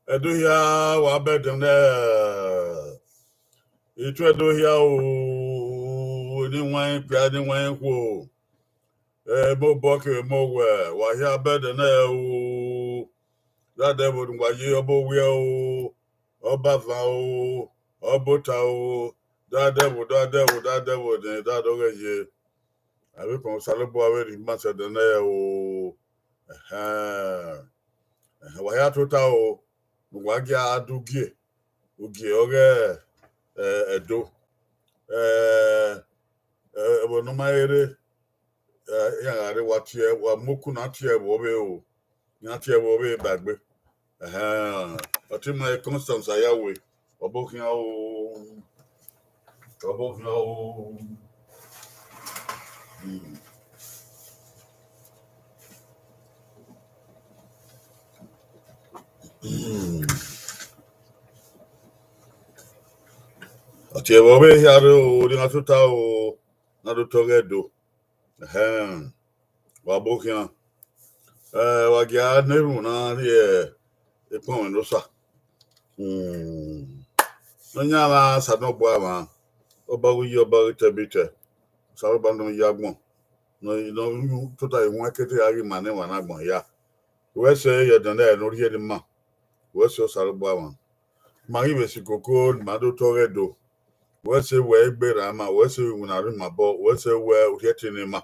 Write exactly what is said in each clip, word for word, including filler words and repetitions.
Ẹdo hia, wa bẹdẹ nẹ, itu Ẹdo hia o, ne I wan ikpia, ne I wan ikhuo, ẹ, mobọ kevbe mowẹ, wa hia bẹdẹ nẹ o, dadẹ vbo ne uwa ye, ọba owiẹ o, ọba avan o, ọba ota o, dadẹ vbo, dadẹ vbo, dadẹ vbo ne dadẹ ọghẹ ye. Avbe ekpẹn Osanobua vbe rhie ima sẹ ẹdẹ nẹ o. Ẹhẹn. Ẹhẹn, wa hia tota o, ne uwa gia do ugie, ugie ọghe, ẹ, Ẹdo. Ẹ, ẹ, ẹvbo ne ọ ma rre, ẹ, iran gha rre, wa tie, wa mu oku na tie ẹvbo ọvbehe o, iran tie ẹvbo ọvbehe ba egbe. Ẹhẹn, ọtẹn ima Constance Ayawe, ọbokhian o, ọbokhian o. Hmm. Hmm. Ọtẹn ẹvbo ọvbehe hia rre o, ne iran tota o, ne a do tọ ọghe Ẹdo. Ẹhẹn, wa bọ khian. Ẹ, wa gia na erhunmwu na rhie ekpọnmwẹ ne Osa. Hmm. Nọyaẹnmwa Osanobua mwa, Ọba ghi ye, Ọba ghi tẹ bi tẹ, Osanobua ne ọ ya agbọn, ne ọ, ne ọ tota ihuẹn kete gha ghi ma ne emwa na agbọn hia. Wẹ sẹ, ye ẹdẹ nẹ ne ọ rhie ne ima. Wẹ sẹ Osanobua mwa. Ma ghi vbe si koko ne ima do tọ ọghe Ẹdo. Wẹ sẹ wẹ egbe rran ima, wẹ sẹ iwinna rran ima obọ, wẹ sẹ wẹ urhiẹtin rran ima.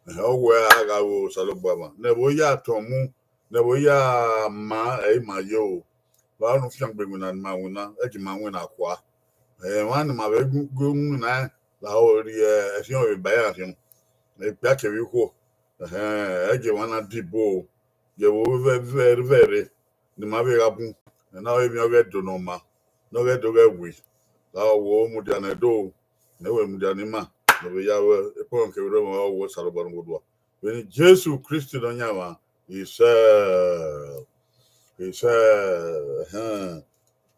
Ẹhẹn, ọ wẹ a gha ru Osanobua mwa. Ne ẹvbo ya tọn mu, ne ẹvbo ya ma, ẹ i ma ye o. Vbe aro ne u fiangbe iwinna ne ima winna, ẹ gi ima winna kua. Ẹ, emwa ne ima vbe gu, gu winna, lahọ rhie ẹfiọn vbe ba iran fiọn. Ekpia kevbe ikhuo. Ẹhẹn, ẹ gi emwa na dibo o. Ye ẹvbo vẹ, vẹ, vẹ rre, ne ima vbe gha bun. Ẹ na ọre emwi ọghe Ẹdo ne ọ ma, ne ọghe Ẹdo ghẹ wi. Lahọ wo mudia ne Ẹdo, ne wẹ mudia ne ima, ne ọ vbe ya ru ekpọnmwẹ kevbe erha mwẹ, ọ wẹ Osanobua ne ọ ghodua. Vbene Jesu Kristi Nọyaẹnmwa, isẹ, isẹ, ẹhẹn.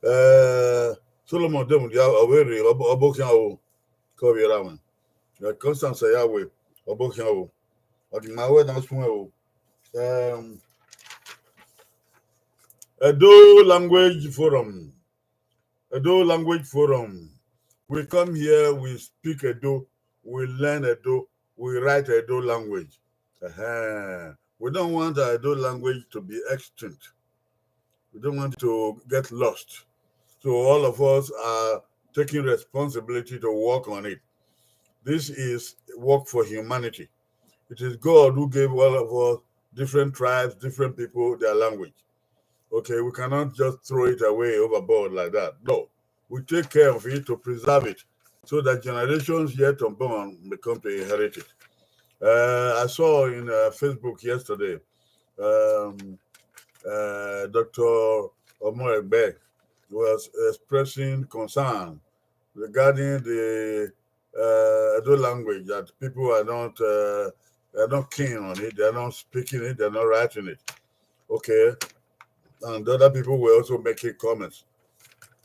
Ẹ, Solomon Demudia, ọ vbe rre, ọ bọ, ọ bọ khian o, ke ọ vbe ra mwẹ. Ẹ, Constance Ayawe, ọ bọ khian o. Ọ di ma wẹ na suẹn o. Um, Edo Language Forum. Edo Language Forum. We come here, we speak Edo, we learn Edo, we write Edo language. Uh-huh. We don't want our Edo language to be extinct. We don't want it to get lost. So all of us are taking responsibility to work on it. This is work for humanity. It is God who gave all of us, different tribes, different people, their language. Okay, we cannot just throw it away overboard like that. No, we take care of it to preserve it so that generations yet unborn may come to inherit it. Uh, I saw in, uh, Facebook yesterday, um, uh, Doctor Omoegbe was expressing concern regarding the, uh, Edo language, that people are not, uh, they're not keen on it, they're not speaking it, they're not writing it. Okay. And other people were also making comments.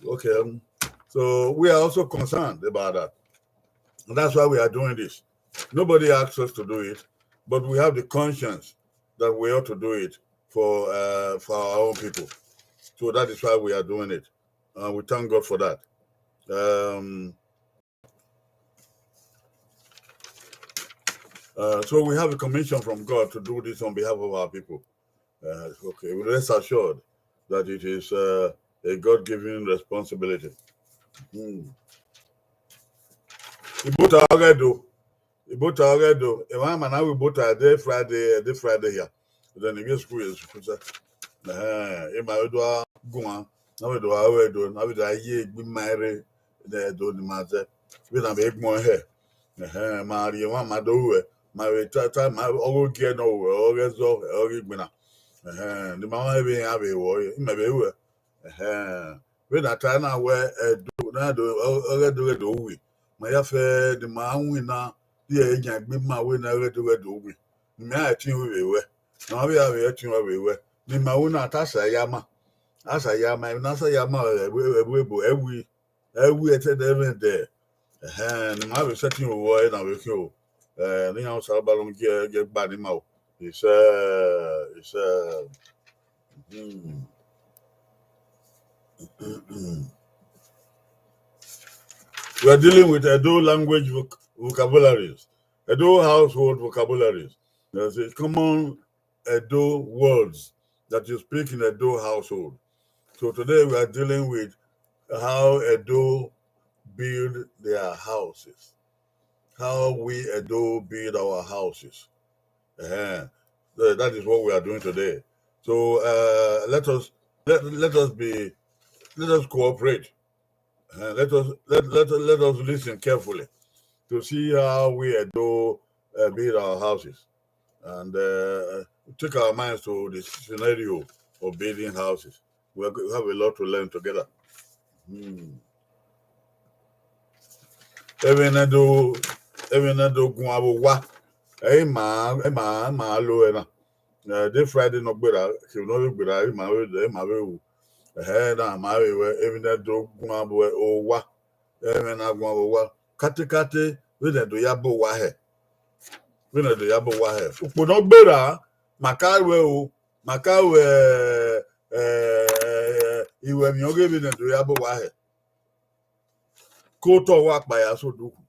Okay. Um, so we are also concerned about that. And that's why we are doing this. Nobody asked us to do it, but we have the conscience that we ought to do it for, uh, for our own people. So that is why we are doing it. And we thank God for that. Um, uh, so we have a commission from God to do this on behalf of our people. Uh, okay, well, rest assured that it is, uh, a God-given responsibility. Hmm. Ibota ọghe Ẹdo. Ibota ọghe Ẹdo. Emwa ma na ru Ibota ẹdẹ Friday, ẹdẹ Friday hia. Then ivbi school is school. Eh, ima vbe do a guan, na vbe do a ru Ẹdo, na vbe do a ye egbe ima rre, ne Ẹdo ne ima zẹ. Vbe na vbe gbọn hẹ. Ẹhẹn, ma rhie emwa ma do ruẹ, ma vbe ta, ta, ma, ọghe ogiẹ nọ ruẹ, ọghe ẹzọ, ọghe igbinna. Ẹhẹn, ne ima wan vbe iran vbe ruẹ, imẹ vbe ruẹ. Ẹhẹn, vbene a ta na wẹ Ẹdo, na do, ọ, ọghe Ẹdo ghẹ do wi. Ma ya fẹ ne ima winna, rhie yan egbe ima wẹ ne ọghe Ẹdo ghẹ do wi. Ne imẹ a ẹtin ru vbe ruẹ, ne ọ vbe a vbe ẹtin ru vbe ruẹ. Ne ima winna, a ta sa ya ma. A sa ya ma, emwi ne a sa ya ma, ẹvbo, ẹvbo ebo, ẹ wi, ẹ wi ẹtẹdẹ ẹmwẹdẹ. Ẹhẹn, ne ima vbe sẹtin ru vbọ ẹre na vbe khian o. Ẹ, ne iran Osanobua ne ọ gie, gie gba ne ima o. Isẹ, isẹ. Hmm. We are dealing with Edo language voc-, vocabularies, Edo household vocabularies. There's a common Edo words that you speak in Edo household. So today we are dealing with how Edo build their houses, how we Edo build our houses. Uh-huh. So that is what we are doing today. So uh, let us let, let us be let us cooperate. Uh, let us let, let let us listen carefully to see how we Edo uh, build our houses and uh, take our minds to the scenario of building houses. We have a lot to learn together. Hmm. Emwi ne do emwi ne do gun avbe owa, ẹ i ma ẹ ma ma lo ẹre na. Eh, de Friday nọ gberra, kevbe nọ vbe gberra, ẹ i ma vbe ẹ i ma vbe ru. Ẹhẹ na ma vbe wẹ emwi ne do gun avbe owa, emwi ne a gun avbe owa katekate vbene do ya ba owa hẹ, vbene do ya ba owa hẹ. Ukpo nọ gberra, ma ka ruẹ o, ma ka ruẹ eh, iwẹ emwi ọghe vbene do ya ba owa hẹ. Ke otọ wa kpa ya so do khu.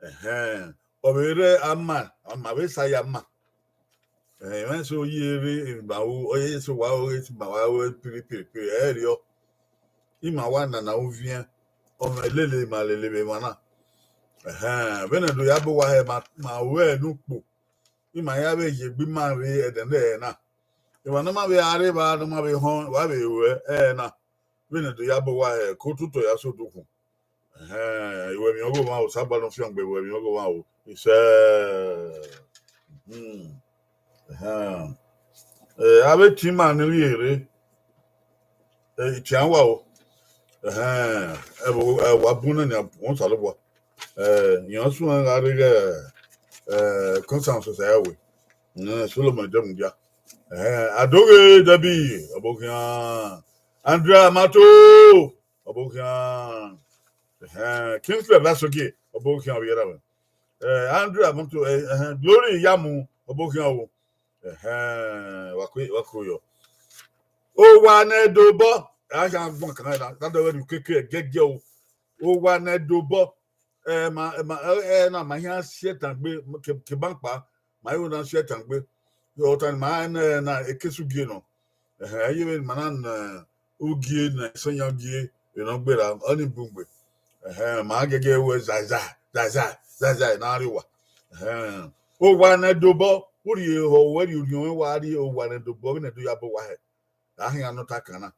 Ẹhẹn, ọ vbe rre ama, ama vbe sa ya ma. Ẹmwẹ so ye rre emwi ma ru, ọ ye so wa ru, ma wa ru piri piri piri, ẹ i riọ. Ima wa nana uviẹn, ọ mwẹ lele ma lele vbe emwa na. Ẹhẹn, vbene do ya ba owa hẹ ma ma ru ẹre ne ukpo. Ima ya vbe ye egbe ima rre ẹdẹnẹdẹnẹ na. Emwa ne ọ ma vbe a rre evba ne ọ ma vbe họn, wa vbe ruẹ ẹre na. Vbene do ya ba owa hẹ, ke ototọ ya so do khu. Ẹhẹn, iwẹ emwi ọghe omwa o, Osanobua ne ọ fiangbe iwẹ emwi ọghe omwa o. Isẹ. Hmm. Ẹhẹn. Eh, avbe tima ni rhie rre. Eh, itian wa o. Ẹhẹn, ẹvbo, eh, wa bun nẹ nian, wọn Osanobua. Eh, iran suẹn gha rre ighẹ, eh, Constance Osayawe. Eh, Solomon Edemudia. Eh, Adoghe Debbie, ọbokhian. Andrea Mato, ọbokhian. Eh, Kingsley Lasogie, ọbokhian vbe yẹrẹ mwẹ. Eh, Andrea Mato, eh, eh, Glory Yamu, ọbokhian o. Eh, wa kue, wa kue yọ. Owa ne dobọ, a khian gbọn kan na, da dọghe ne ukeke gẹgẹ o. Owa ne dobọ, ẹ ma, ẹ ma, ẹ, ẹ na ma hian si ẹtan gbe, ke, ke ban kpa, ma i na si ẹtan gbe. Ọta ni ma na, na ekesu gie nọ. Ẹhẹn, ẹ ye vbe ma na na ugie na, isoyan ugie, vbe ne ọ gberra, ọ ni bun gbe. Ẹhẹn, ma gẹgẹ wẹ zaza, zaza, zaza, na rrie owa. Ẹhẹn, owa ne dobọ, u rhie ehọ, wẹ rhie orhiọn mwẹ, wa rrie owa ne dobọ, vbene do ya ba owa hẹ. A khian nọ ta kan na.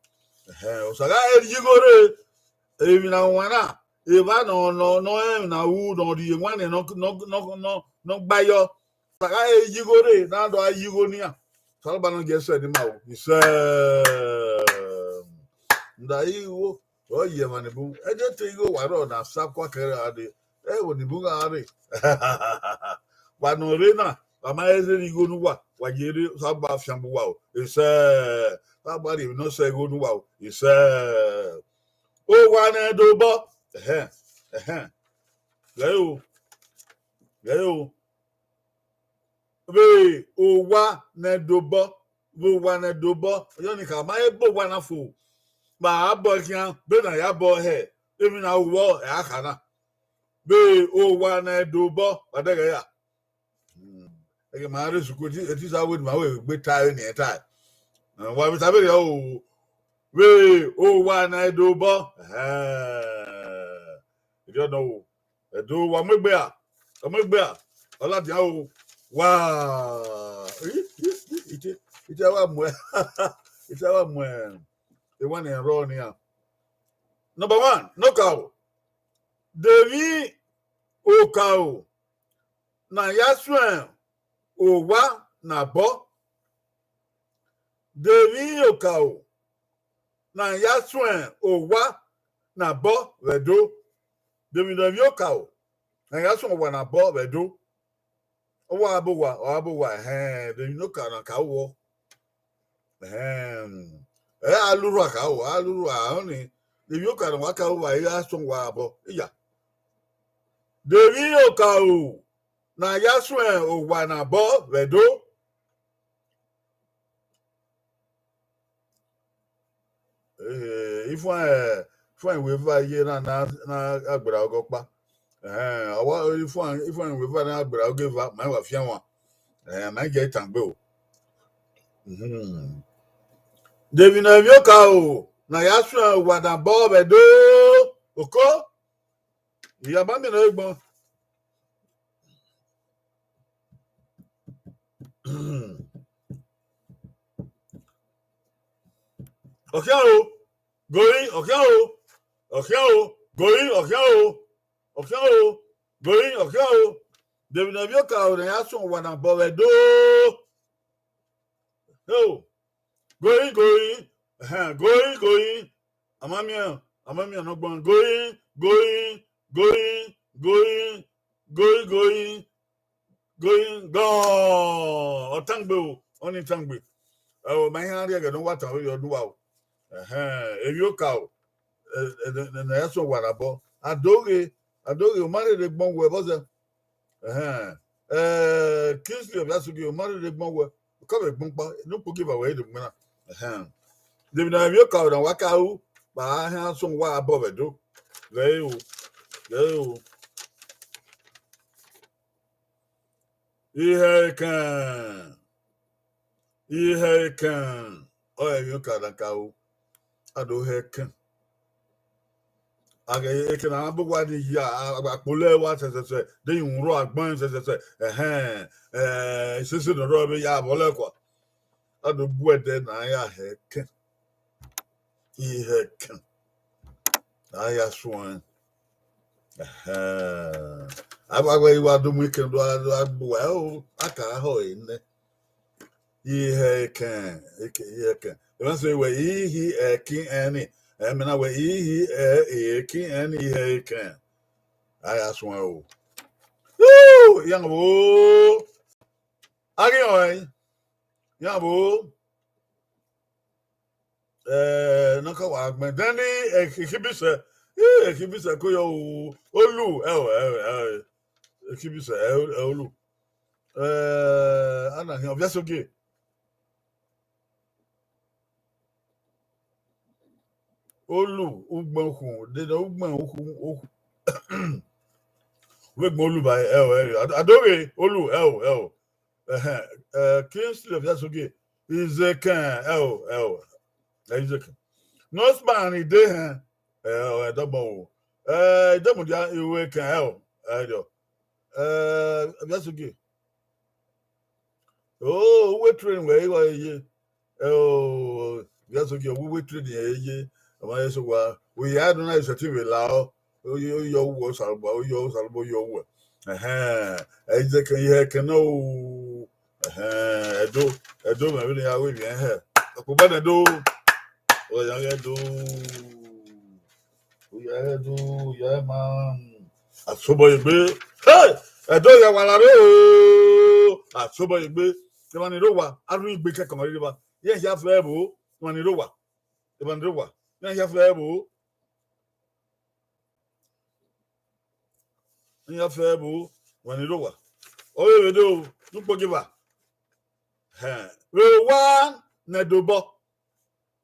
Ẹhẹn, Osa gha rhie igho rre, emwi na wan na, evba nọ, nọ, nọ, emwi na ru, nọ rhie wan nẹ, nọ, nọ, nọ, nọ, nọ gba yọ. Osa gha rhie igho rre, na do a ye igho nian. Osanobua nọ gie sẹ ni ma o. Isẹ. Nda igho, ọ ye emwa ni bun. Ẹ je te igho wa rrọọ na sa kua kẹrẹ a dee. Ẹ wo ni bun gha rre. Wa nọ rre na, wa ma he zerre igho ne uwa, wa ye rre, Osanobua fiangbe uwa o. Isẹ. Osanobua rhie emwi ne ọ sẹ igho ne uwa o. Isẹ. Owa ne dobọ. Ẹhẹn, ẹhẹn. Ghẹ o. Ghẹ o. Vbe owa ne dobọ, vbe owa ne dobọ, ọyọnii kha ma he ba owa na fo, ma a bọ khian, be na ya bọ hẹ, emwi na ru vbọ, ẹ a kha na. Vbe owa ne dobọ, wa dẹghẹ ya. Hmm. Ẹghẹ ma rre sukulu, eti, eti sa wẹ ne ma wẹ gbe ta ẹre ni ta. Eh, wa vbe ta vberriọ o, vbe owa ne dobọ. Ẹhẹn. Erriọ nọ o. Ẹdo, wa mu egbe ra? Wa mu egbe ra? Ọ ladian o. Wa. Ite, ite wa mu, ite wa mu. Ewa ne rọ nian. Number one, nokaro. De emwi okaro ne a ya suẹn owa ne abọ? De emwi okaro ne a ya suẹn owa ne abọ vbe Ẹdo? De emwi ne emwi okaro ne a ya suẹn owa ne abọ vbe Ẹdo? Ọ wa ba owa, ọ wa ba owa, ẹhẹn, de emwi ne okaro ne a ka ruọ. Ẹhẹn. Ẹ a lurhua ka ruọ, a lurhua, ọnii, de emwi okaro ne wa ka ruọ, a ya suẹn owa abọ. Iya. De emwi okaro ne a ya suẹn owa ne abọ vbe Ẹdo? Eh, ifuan, eh, ifuan wẹ eva ye na, na, na agbera ọghe ọkpa. Eh, ọ wa, ifuan, ifuan wẹ eva na agbera ọghe eva, ma wa fian wan. Eh, ma gie tangbe o. Mhm. De emwi ne emwi oka o, na ya suẹn owa na bọ vbe do, oko. Iya ba miẹn nọ egbọn. Ọkhian o, gori, ọkhian o, ọkhian o, gori, ọkhian o, ọkhian o, gori, ọkhian o. De emwi ne emwi oka o, na ya suẹn owa na bọ vbe do. Heo. Gori, gori, ẹhẹn, gori, gori. A ma miẹn, a ma miẹn nọ gbọn. Gori, gori, gori, gori, gori, gori, gori, gọ. Ọ tangbe o, ọni tangbe. Ẹ o, ma iran rhie ẹghẹ ne ọ wa tan vberriọ ne uwa o. Ẹhẹn, emwi oka o. Ẹ, ẹ, ẹ, ẹ, ẹ, ya suẹn owa na bọ. Adoghe, adoghe, ọ ma rherhe gbọn wẹ vbọzẹ. Ẹhẹn. Eh, Kingsley Ọviasoghe, ọ ma rherhe gbọn wẹ, okọ vbe gbọn kpa, ne ukpogieva wẹ i do gbẹn na. Ẹhẹn. De emwi ne emwi oka na wa ka ru, ba a hẹn asọn wa bọ vbe do. Ghẹ o, ghẹ o. Ihẹ ekẹn, ihẹ ekẹn, ọ emwi oka na ka ru, a do hẹ ekẹn. A ghe ekẹn na bu uwa ni ya, a, a, akpolẹ wa sẹsẹsẹ, de irun rrọọ agbọn sẹsẹsẹ, ẹhẹn, eh, isese ne ọ rrọọ vbe ya vbọ lẹkua. A do bu ẹdẹ ne a ya hẹ ekẹn. Ihẹ ekẹn. Ne a ya suẹn. Ẹhẹn. A wa wẹ I wa do mu ekẹn do a, do a gbe uwa, o, a ka họ ẹre nẹ. Ihẹ ekẹn, ekẹn, ihẹ ekẹn. Emwa sẹ wẹ, ihi ẹkin ẹnrẹn. Ẹmwẹ na wẹ, ihi ẹ, ẹkin ẹnrẹn, ihẹ ekẹn. A ya suẹn o. Woo! Iran vbo. A ghi họn ẹre. Iran vbo. Eh, ne ọ ka wa gbẹn. Then, eh, Ekhibisẹ. Eh, Ekhibisẹ ko yọ o. Olu, ẹ o, ẹ o, ẹ o. Ekhibisẹ, ẹ o, ẹ Olu. Eh, a na khian Ọviasoghe. Olu, ugbẹn ukhun, de nọ ugbẹn ukhun, ukhun. Vbe gbẹn Olu ba, ẹ o, ẹ o. Ad-, Adoghe, Olu, ẹ o, ẹ o. Ẹhẹn, eh, Kingsley Ọviasoghe, Izekẹn, ẹ o, ẹ o. Ẹ Izekẹn. Nusman Idehẹn, ẹ o, ẹ dọgbọn o. Eh, Idemudia Iwekẹn, ẹ o, ẹ dọ. Eh, Ọviasoghe. Oh, uwe train wẹ i gha ye. Eh, oh, Ọviasoghe, uwe train ẹ ye. Ọ ma ye so wa. Uya do na isẹtin vbe la ọ. Oye, oye, uwẹ Osanobua, oye, Osanobua, oye, uwẹ. Ẹhẹn, ẹ i zẹ kẹ, ihẹ kẹ nọ o. Ẹhẹn, Ẹdo, Ẹdo mẹ vbene ya wẹ emwi ẹnrẹn hẹ. Ọkpọgba ne Ẹdo. Ọ ya ghe Ẹdo. Oya Ẹdo, oya ma. Asobọ egbe. Hey! Ẹdo ya wa la rre o. Asobọ egbe. Emwa ni rre owa, a rhie igbe kẹkan rre ba. Iran hia fẹ ẹvbo, emwa ni rre owa. Emwa ni rre owa. Iran hia fẹ ẹvbo. Iran fẹ ẹvbo, emwa ni rre owa. Ọ vbe vbe do, ne ukpogieva. Hẹn, vbe owa ne Ẹdo obọ.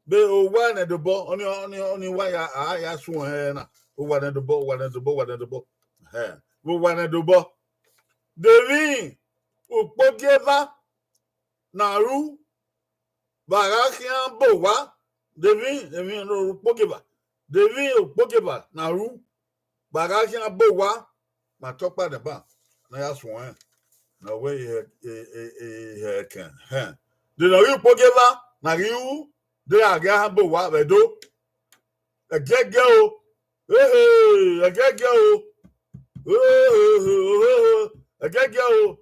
Vbe owa ne Ẹdo obọ, ọni, ọni, ọni wa ya, a ya suẹn ẹre na. Owa ne Ẹdo obọ, owa ne Ẹdo obọ, owa ne Ẹdo obọ. Hẹn, vbe owa ne Ẹdo obọ. De emwi ukpogieva na ru, vbe a gha khian bọ owa, de emwi, emwi ne ukpogieva, de emwi ukpogieva na ru, vbe a gha khian bọ owa, ma tọ ọkpa nẹ ba, ne a ya suẹn, ne ọ wẹ ihẹ, e, e, e, ihẹ ẹkẹn, hẹn. De ne ọ ghi ukpogieva, ne a ghi ru, de a ghi a han bọ owa vbe Ẹdo. Ẹgiẹgiẹ o, ehe, ẹgiẹgiẹ o, ehe, ehe, ẹgiẹgiẹ o.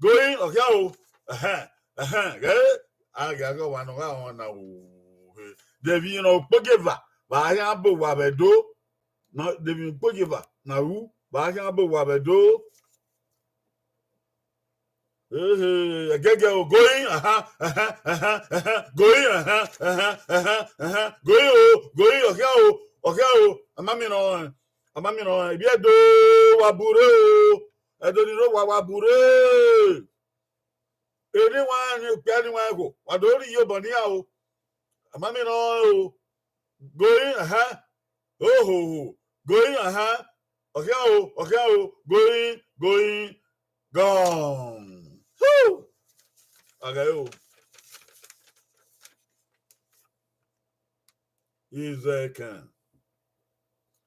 Going, ọkhian o. Ẹhẹn, ẹhẹn, ghẹ, a gha ghe ọmwa ne ọ gha rọnmwẹ na o. De emwi ne ukpogieva, vbe a khian bọ owa vbe Ẹdo. Na, de emwi ukpogieva, na ru, vbe a khian bọ owa vbe Ẹdo. Ehe, ẹgiẹgiẹ o, going, ahan, ahan, ahan, ahan, going, ahan, ahan, ahan, ahan, going o, going, ọkhian o, ọkhian o, a ma miẹn nọ, a ma miẹn nọ, ivbi Ẹdo wa burre o, Ẹdo ni rre owa wa burre. Eni wan ni okpia ni wan ẹghọ, wa do rhie iyobọ ne iran o. A ma miẹn nọ o. Going, aha. Ohoho. Going, aha. Ọkhian o, ọkhian o. Going, going, gone. Whew! Aghae o. Izẹkẹn.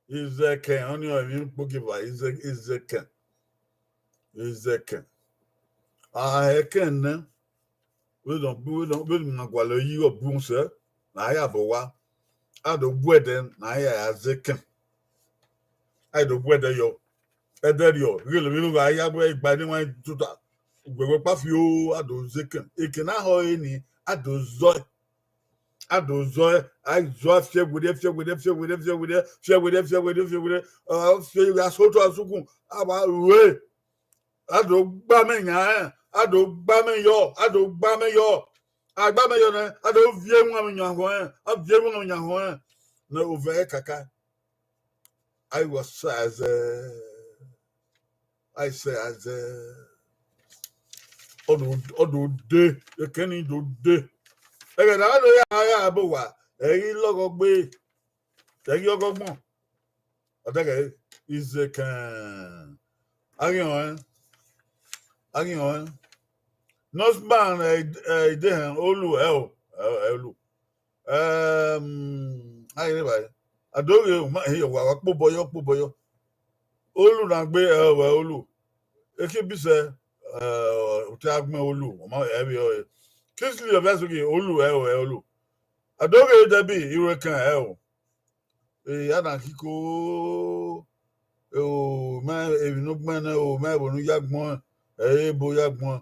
Izẹkẹn, ọnii ọre emwi ukpogieva, izẹ-, izẹkẹn. Izẹkẹn. A hẹ ẹkẹn nẹ, vbene ọ bu, vbene ọ, vbene ima gualọ yi igho bun sẹ, ne a ya bọ owa, a do bu ẹdẹ ne a ya ya zẹ ẹkẹn. A do bu ẹdẹ yọ. Ẹdẹ rriọ, ighele vbene u gha ya gbe igba ne wa tota, ugbẹgbe ọkpa fi o, a do zẹ ẹkẹn. Ẹkẹn na họ ẹre ni, a do zọ ẹe. A do zọ ẹe, a zọ ẹe fiẹ werriẹ, fiẹ werriẹ, fiẹ werriẹ, fiẹ werriẹ, fiẹ werriẹ, fiẹ werriẹ, fiẹ werriẹ, ọ, fiẹ werriẹ, a sẹ otọ asukun, a wa ru ẹe. A do gba amẹ yan ẹn, a do gba amẹ yọ, a do gba amẹ yọ. A gba amẹ yọ nẹ, a do viọ iwinna yan họn ẹn, a viọ iwinna yan họn ẹn. Ne ovẹn ẹre kaka. A i wa sẹ azẹ, a i sẹ azẹ. Ọ do, ọ do de, ẹkẹn ni do de. Ẹghẹ ne a do ya gha bọ owa, ẹ i ghi lọghọ gbe, ẹ i ghi ọghọ gbọn. Ọ dẹghẹ izẹkẹn. A ghi họn ẹn. A ghi họn ẹn. Nọsban, ẹ, ẹ, ide hẹn, Olu, ẹ o, ẹ o, ẹ Olu. Ẹm, a ghi rre evbare. A do ghe, u ma, ehia, wa, wa kpobọ yọ, kpobọ yọ. Olu na gbe, ẹ o, ẹ Olu. Eke bisẹ, ẹ, u te a gbẹn Olu, ọ ma, ẹ vbe ọre. Kingsley Ọviasoghe, Olu, ẹ o, ẹ Olu. A do ghe Debbie, Iruekan, ẹ o. E, a na kiko, e, o, mẹ, emwi ne u gbẹn nẹ, o, mẹ, ẹvbo ne u ya gbọn, ẹ, ebo ya gbọn.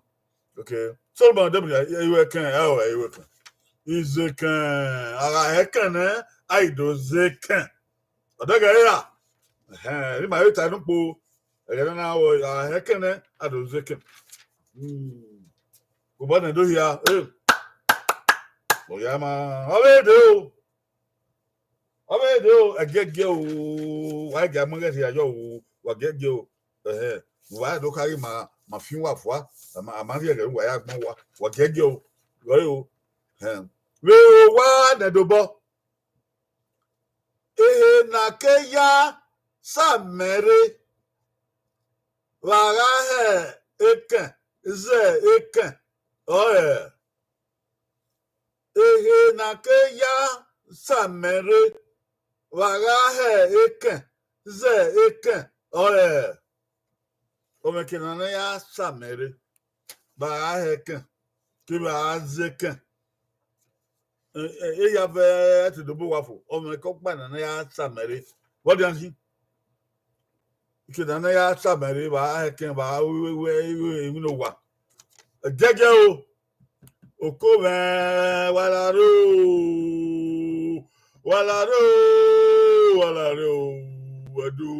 Okay. Solomon Debbie, Iruekan, ẹ o, ẹ Iruekan. Izẹkẹn, a gha hẹ ẹkẹn nẹ, a i do zẹ ẹkẹn. Ọ dẹghẹ ra? Ẹhẹn, ne ima re ta nukpo, ẹghẹ ne a na, a gha hẹ ẹkẹn nẹ, a do zẹ ẹkẹn. Hmm. Obọ nẹ do hia, eh. Ọ ya ma, ọ vbe de o. Ọ vbe de o, ẹgiẹgiẹ o, wa i gia mu ẹghẹ rhia yọ o, wa giẹgiẹ o. Ẹhẹn, wa do khare ma, ma fian uwa fua, a ma, a ma rhie ẹghẹ ne uwa ya gbọn uwa, wa giẹgiẹ o, rọ o. Ẹhẹn. Vbe owa nẹ dobọ. Ehe ne a ke ya sa mẹ rre, vbe a gha hẹ ekẹn, zẹ ekẹn, ọrẹ. Ehe ne a ke ya sa mẹ rre, vbe a gha hẹ ekẹn, zẹ ekẹn, ọrẹ. Ọmwẹ ke ne a na ya sa mẹ rre, vbe a gha hẹ ekẹn, kevbe a gha zẹ ekẹn. E, e, e ya vẹ ẹtẹdobọ uwa fo, ọmwẹ ke ọkpa ne a na ya sa mẹ rre. Vbe ọ dian khin? Ike ne a na ya sa mẹ rre, vbe a hẹ ekẹn, vbe a ru, ru, ru, ru emwi ne owa. Giẹgiẹ o. Oko mwẹ, wa la rre o, wa la rre o, wa la rre o, ẹdu.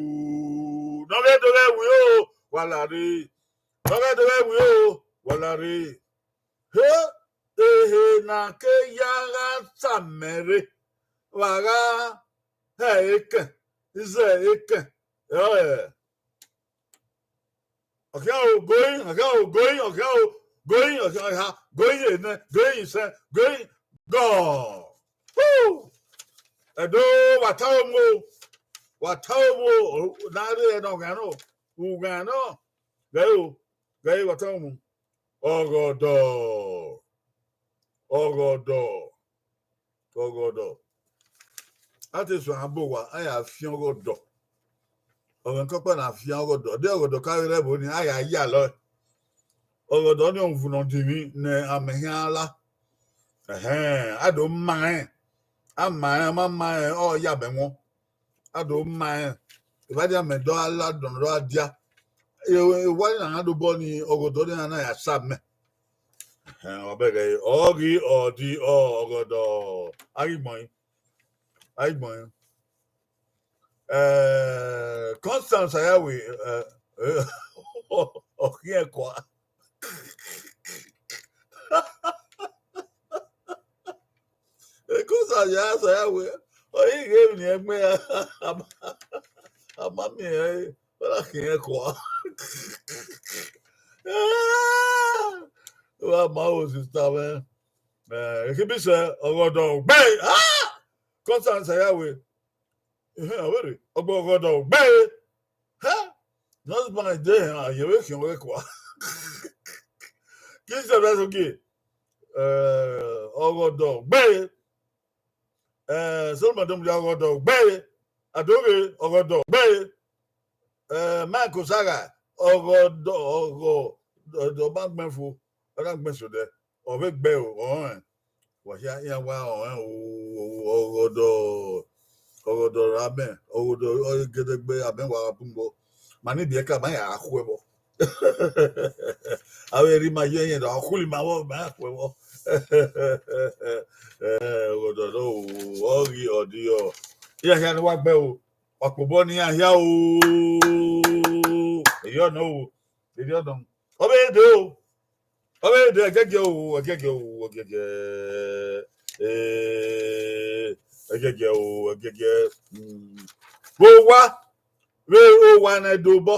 Ne ọ vbe do ghẹ wi o, wa la rre. Ne ọ vbe do ghẹ wi o, wa la rre. He, ehe ne a ke ya gha sa mẹ rre, vbe a gha hẹ ekẹn, zẹ ekẹn. Ẹ, ọkhian o, going, ọkhian o, going, ọkhian o, going, ọkhian ha, going enẹ, going isẹn, going gone. Woo! Ẹdo, wa ta omu o, wa ta omu o, na rre ẹnẹ ọghan nọ, ughan nọ, ghẹ o, ghẹ wa ta omu. Ọghọdọ, ọghọdọ, ọghọdọ. A te suẹn a bọ owa, a ya fian ọghọdọ. Ọmwẹ kọkpa na fian ọghọdọ. De ọghọdọ ka ghi rre ẹvbo ni, a ya ya lọe. Ọghọdọ ni ọvun ne ọ dinmwi ne amẹ khian la. Ẹhẹn, a do ma rẹn. A ma rẹn, a ma ma rẹn, ọ ya mẹ wọn. A do ma rẹn. Evba dia mẹ do a la dọn do a dia. E, e wa ni na do bọ ni ọghọdọ ni na ya sa mẹ. Ẹhẹn, ọ bẹghe, ọ ghi, ọ di, ọ, ọghọdọ. A ghi gbọn. A ghi gbọn. Eh, Constance Ayawe, eh, eh, ọ khian kua. Eh, Constance Ayawe, ọ i ghe emwi ne ẹgbẹn a ma, a ma miẹn ẹre, ọ na khian kua. Wa ma o, sister mwẹ. Eh, ekhibi sẹ, ọghọdọ gbe. Ah! Constance Ayawe, ehẹn, ọ vbe rre, ọ gbe ọgọdọ gbe. Hẹ? Nọsban de hẹn, a yẹn vbe khian wẹ kua. Kingsley Vẹsogie, eh, ọgọdọ gbe. Eh, Solomon Domudia, ọgọdọ gbe. Adoghe, ọgọdọ gbe. Eh, Mike Osaga, ọgọdọ, ọgọ, ọdọ ma gbẹn fo, ọ na gbẹn sodẹ, ọ vbe gbe o, ọrẹn. Wa hia iran wa ọrẹn o, ọgọdọ, ọgọdọ ra mẹ, ọgọdọ ọgẹdẹgbẹ amẹ wa bun bọ. Ma ni biẹ ka ma ya khu ẹvbo. Avbe erha ima ye ẹyẹn da khuli ma vbọ, ma ya khu ẹvbo. Eh, ọgọdọ nọ o, ọ ghi ọ di ọ. Iran hia ne wa gbe o, wa kpobọ ne iran hia o. Erriọ nọ o, erriọ nọ. Ọ vbe de o. Ọ vbe de ẹgẹgẹ o, ẹgẹgẹ o, ẹgẹgẹ. Eh, ẹgẹgẹ o, ẹgẹgẹ. Mm. Vbe owa, vbe owa ne dobọ,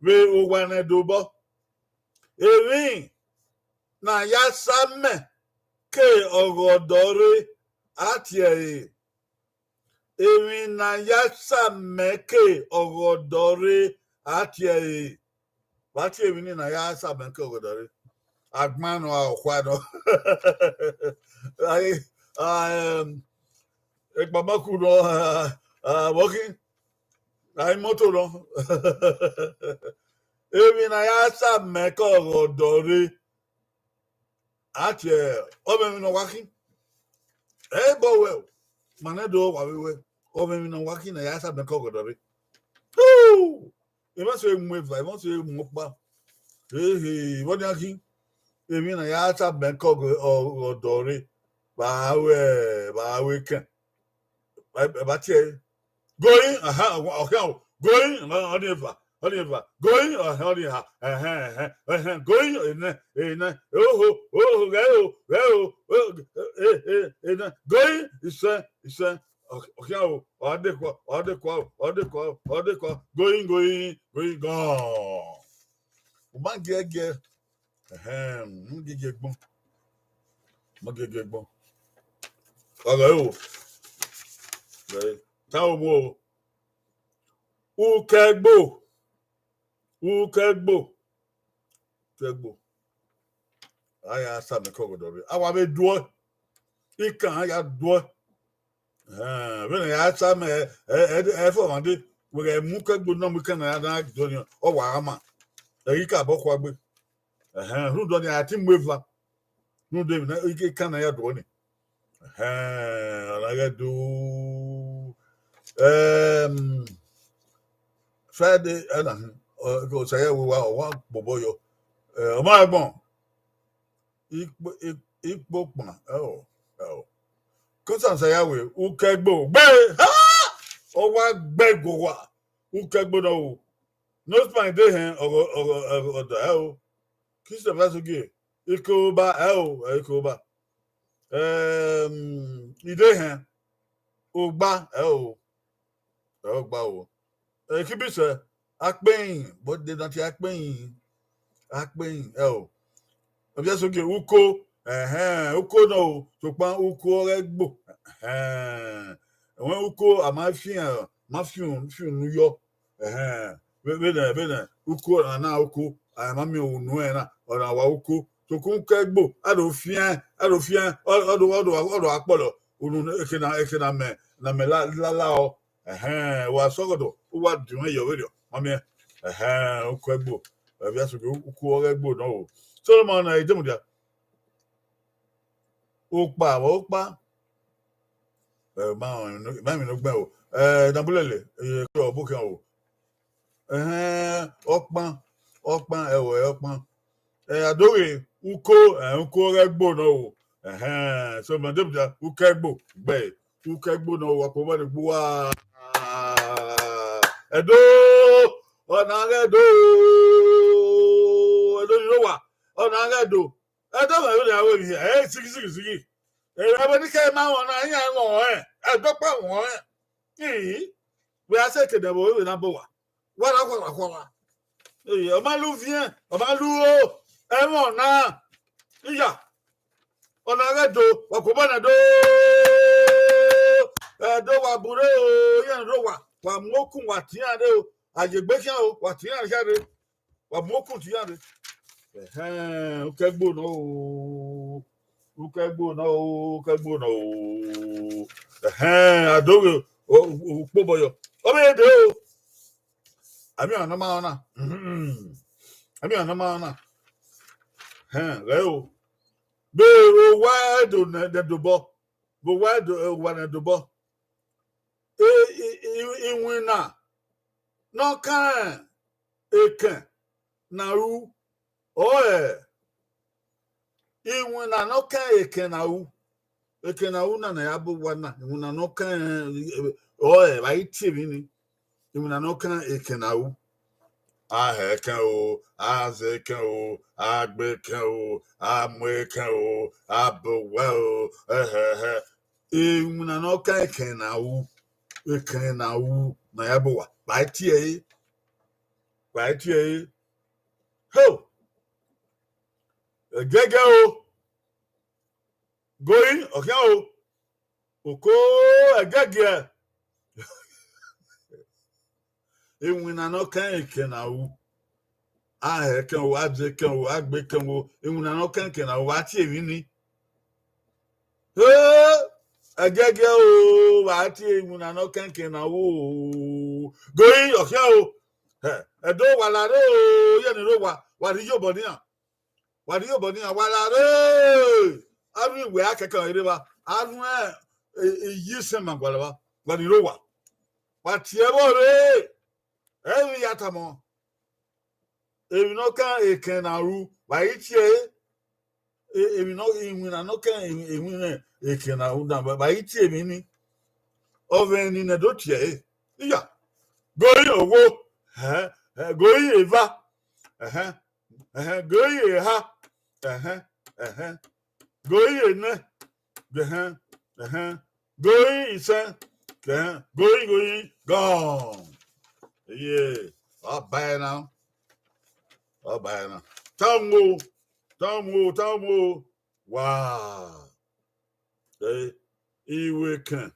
vbe owa ne dobọ. Emwi ne a ya sa mẹ ke ọgọdọ rre, a tie ẹre. Emwi ne a ya sa mẹ ke ọgọdọ rre, a tie ẹre. Wa tie emwi ni ne a ya sa mẹ ke ọgọdọ rre. Agban nọ, a ọkhua nọ. Ai, a, em, ekpamaku nọ, a, a, vbọ khin, a, imoto nọ. Emwi ne a ya sa mẹ ke ọgọdọ rre. A tie ọmọ emwi ne ọ wa khin. Ẹ bọ wẹ o, ma nẹ do wa vbe wẹ, ọmọ emwi ne ọ wa khin ne a ya sa mẹ ke ọgọdọ rre. Uu! Emwa so mu eva, emwa so mu ọkpa. Ehe, vbọ nian khin? Emwi ne a ya sa mẹ ke ọgọ-, ọgọdọ rre, vbe a ru, vbe a ru ekẹn. Ẹ, ẹ ba tie ẹre. Going, aha, ọ khian o. Going, ọ, ọ ni eva, ọ ni eva. Going, aha, ọ ni eha. Ẹhẹn, ẹhẹn, ẹhẹn. Going, enẹ, enẹ. Oho, oho, ghẹ o, ghẹ o. O, e, e, enẹ. Going, isẹn, isẹn. Ọ, ọ khian o. Ọ dekua, ọ dekua o, ọ dekua o, ọ dekua. Going, going, going, gone. U ma giẹgiẹ. Ẹhẹn, u ma giẹgiẹ gbọn. U ma giẹgiẹ gbọn. Ọghẹ o. Ẹ, ta o mu o. Ukẹgbo. Ukẹgbo. Ukẹgbo. A ya sa mẹ ke ọgọdọ rre. A wa vbe duọ. Ikan a ya duọ. Ẹhẹn, vbene a ya sa mẹ, ẹ, ẹ, ẹ, fo ọmwa dee, wẹ ghẹ mu ukẹgbo na mu ikan na ya na duọ ni, ọ wa gha ma. Ẹ ghi ka bọ khua gbe. Ẹhẹn, rhunmwuda ọnii, a ti mu eva. Rhunmwuda emwi ne ikan na ya duọ ni. Ẹhẹn, ọ na ghẹ do. Em, Friday, ẹ na, ọ, Osayawe wa, ọ wa kpobọ yọ. Ẹ, ọ ma agbọn. Ikpo-, ik-, ikpokpan, ẹ o, ẹ o. Constance Ayawe, ukẹgbo, gbe, ha! Ọ wa gbe ẹguowa, ukẹgbo nọ o. Nọsban de hẹn, ọgọ, ọgọ, ọgọ, ọdọ, ẹ o. Christopher Sogie, ikoba, ẹ o, ẹ ikoba. Em, ide hẹn, ogba, ẹ o. Ẹ o, gba o. Ẹ, kibisẹ, akpẹin, but they don't hear akpẹin. Akpẹin, ẹ o. Ọbia Sogie, uko, ẹhẹn, uko nọ o, sokpan uko ọghe ẹgbo. Ẹhẹn. Ẹwẹn uko, a ma fian, ma fian, fian unu yọ. Ẹhẹn. Vbe, vbene, vbene, uko, a na uko, a ma miẹn unu ẹre na, ọ na wa uko. Sokpan uko ẹgbo, a do fian, a do fian, ọ, ọ do, ọ do, ọ do akpọlọ. Unu eke na, eke na mẹ, na mẹ la, la, la ọ. Ẹhẹn, wa sẹ ọgọdọ, u wa dinmwẹ yọ vberriọ, ma miẹn. Ẹhẹn, uko ẹgbo, Ọbia Sogie, uko ọghe ẹgbo nọ o. Solomon na edemudia. Okpa, vbe okpa. Ẹ, ma, ma mi no gbẹn o. Ẹ, Nabulele, ẹ, kọ bu khian o. Ẹhẹn, ọkpan, ọkpan, ẹ o, ẹ, ọkpan. Ẹ, Adoghe, uko, ẹ, uko ọghe ẹgbo nọ o. Ẹhẹn, so mẹ demudia, uko ẹgbo, gbe, uko ẹgbo nọ o, wa kpobọ ne gbuwa. Ẹdo, ọna ghe Ẹdo, Ẹdo ni wa, ọna ghe Ẹdo. Ẹdo mẹ vbe ya wẹ vbe, ẹ, sigi, sigi, sigi. Ẹ, ẹvbo ni kẹ ma wọn na, iran wọn ẹ, Ẹdo kpa wọn ẹ. Ii, wẹ a sẹ ke dẹ vbe na bọ wa. Wa ra khuọla, khuọla. Ee, ọ ma lu viẹn, ọ ma lu o, ẹmwẹ ọna. Iya, ọna ghẹ do, wa kobọ na do. wa bu rre o, iran rre owa, wa mu okun wa tie iran rre o, a ye egbe khian o, wa tie iran khian rre, wa mu okun tie iran rre. Ẹhẹn, ukẹgbo nọ o, ukẹgbo nọ o, ukẹgbo nọ o. Ẹhẹn, a do ghe ukpobọ yọ. Ọ vbe dee o. Amẹ iran ne ọ ma rọ na. Amẹ iran ne ọ ma rọ na. Ẹhẹn, ghẹ o. Vbe owa Ẹdo nẹ, nẹ dobọ. Vbe owa Ẹdo, owa nẹ dobọ. E, i, i, iwinna ne ọ kan ekẹn ne a ru, ọrọre iwinna ne ọ kan ekẹn ne a ru. Ekẹn ne a ru na ne a ya bu owa na, iwinna ne ọ kan, ọrọre vbe a i tie emwi ni. Iwinna ne ọ kan ekẹn ne a ru. A hẹ ekẹn o, a zẹ ekẹn o, a gbe ekẹn o, a mu ekẹn o, a bu owa o, ẹhẹhẹ. Iwinna ne ọ kan ekẹn ne a ru, ekẹn ne a ru ne a ya bu owa, vbe a i tie ẹre, vbe a i tie ẹre. Ho! Ẹgẹgẹ o, gori, ọ khian o, oko ẹgẹgẹ. Iwinna ne ọ kan ekẹn ne a ru. A hẹ ekẹn o, a zẹ ekẹn o, a gbe ekẹn o, iwinna ne ọ kan ekẹn ne a ru, vbe a tie emwi ni. He, ẹgẹgẹ o, vbe a tie iwinna ne ọ kan ekẹn ne a ru o. Gori, ọ khian o. Hẹ, Ẹdo, wa la rre o, iran ni rre owa, wa rhie iyobọ ne iran. Wa rhie iyobọ ne iran, wa la rre. A rhie iwẹ a kẹkan rre evba, a rhie, e, e, iyi isẹn ma gualọ evba, wa ni rre owa. Wa tie ẹvbo rre. Ẹ i vbe ya tama. Emwi ne ọ kan ekẹn ne a ru, vbe a i tie ẹre. E, emwi ne ọ, iwinna ne ọ kan iwinna ekẹn ne a ru na, vbe a i tie emwi ni. Ọ vbe ni nẹ do tie ẹre. Iya. Gori owo. Ẹhẹn, ẹhẹn, gori eva. Ẹhẹn, ẹhẹn, gori eha. Ẹhẹn, ẹhẹn, gori enẹ. Ẹhẹn, ẹhẹn, gori isẹn. Ẹhẹn, gori, gori, gone. Yeah, ọ ba ẹre na. Ọ ba ẹre na. Tama o, tama o, tama o. Wow. Eh, iwekẹn.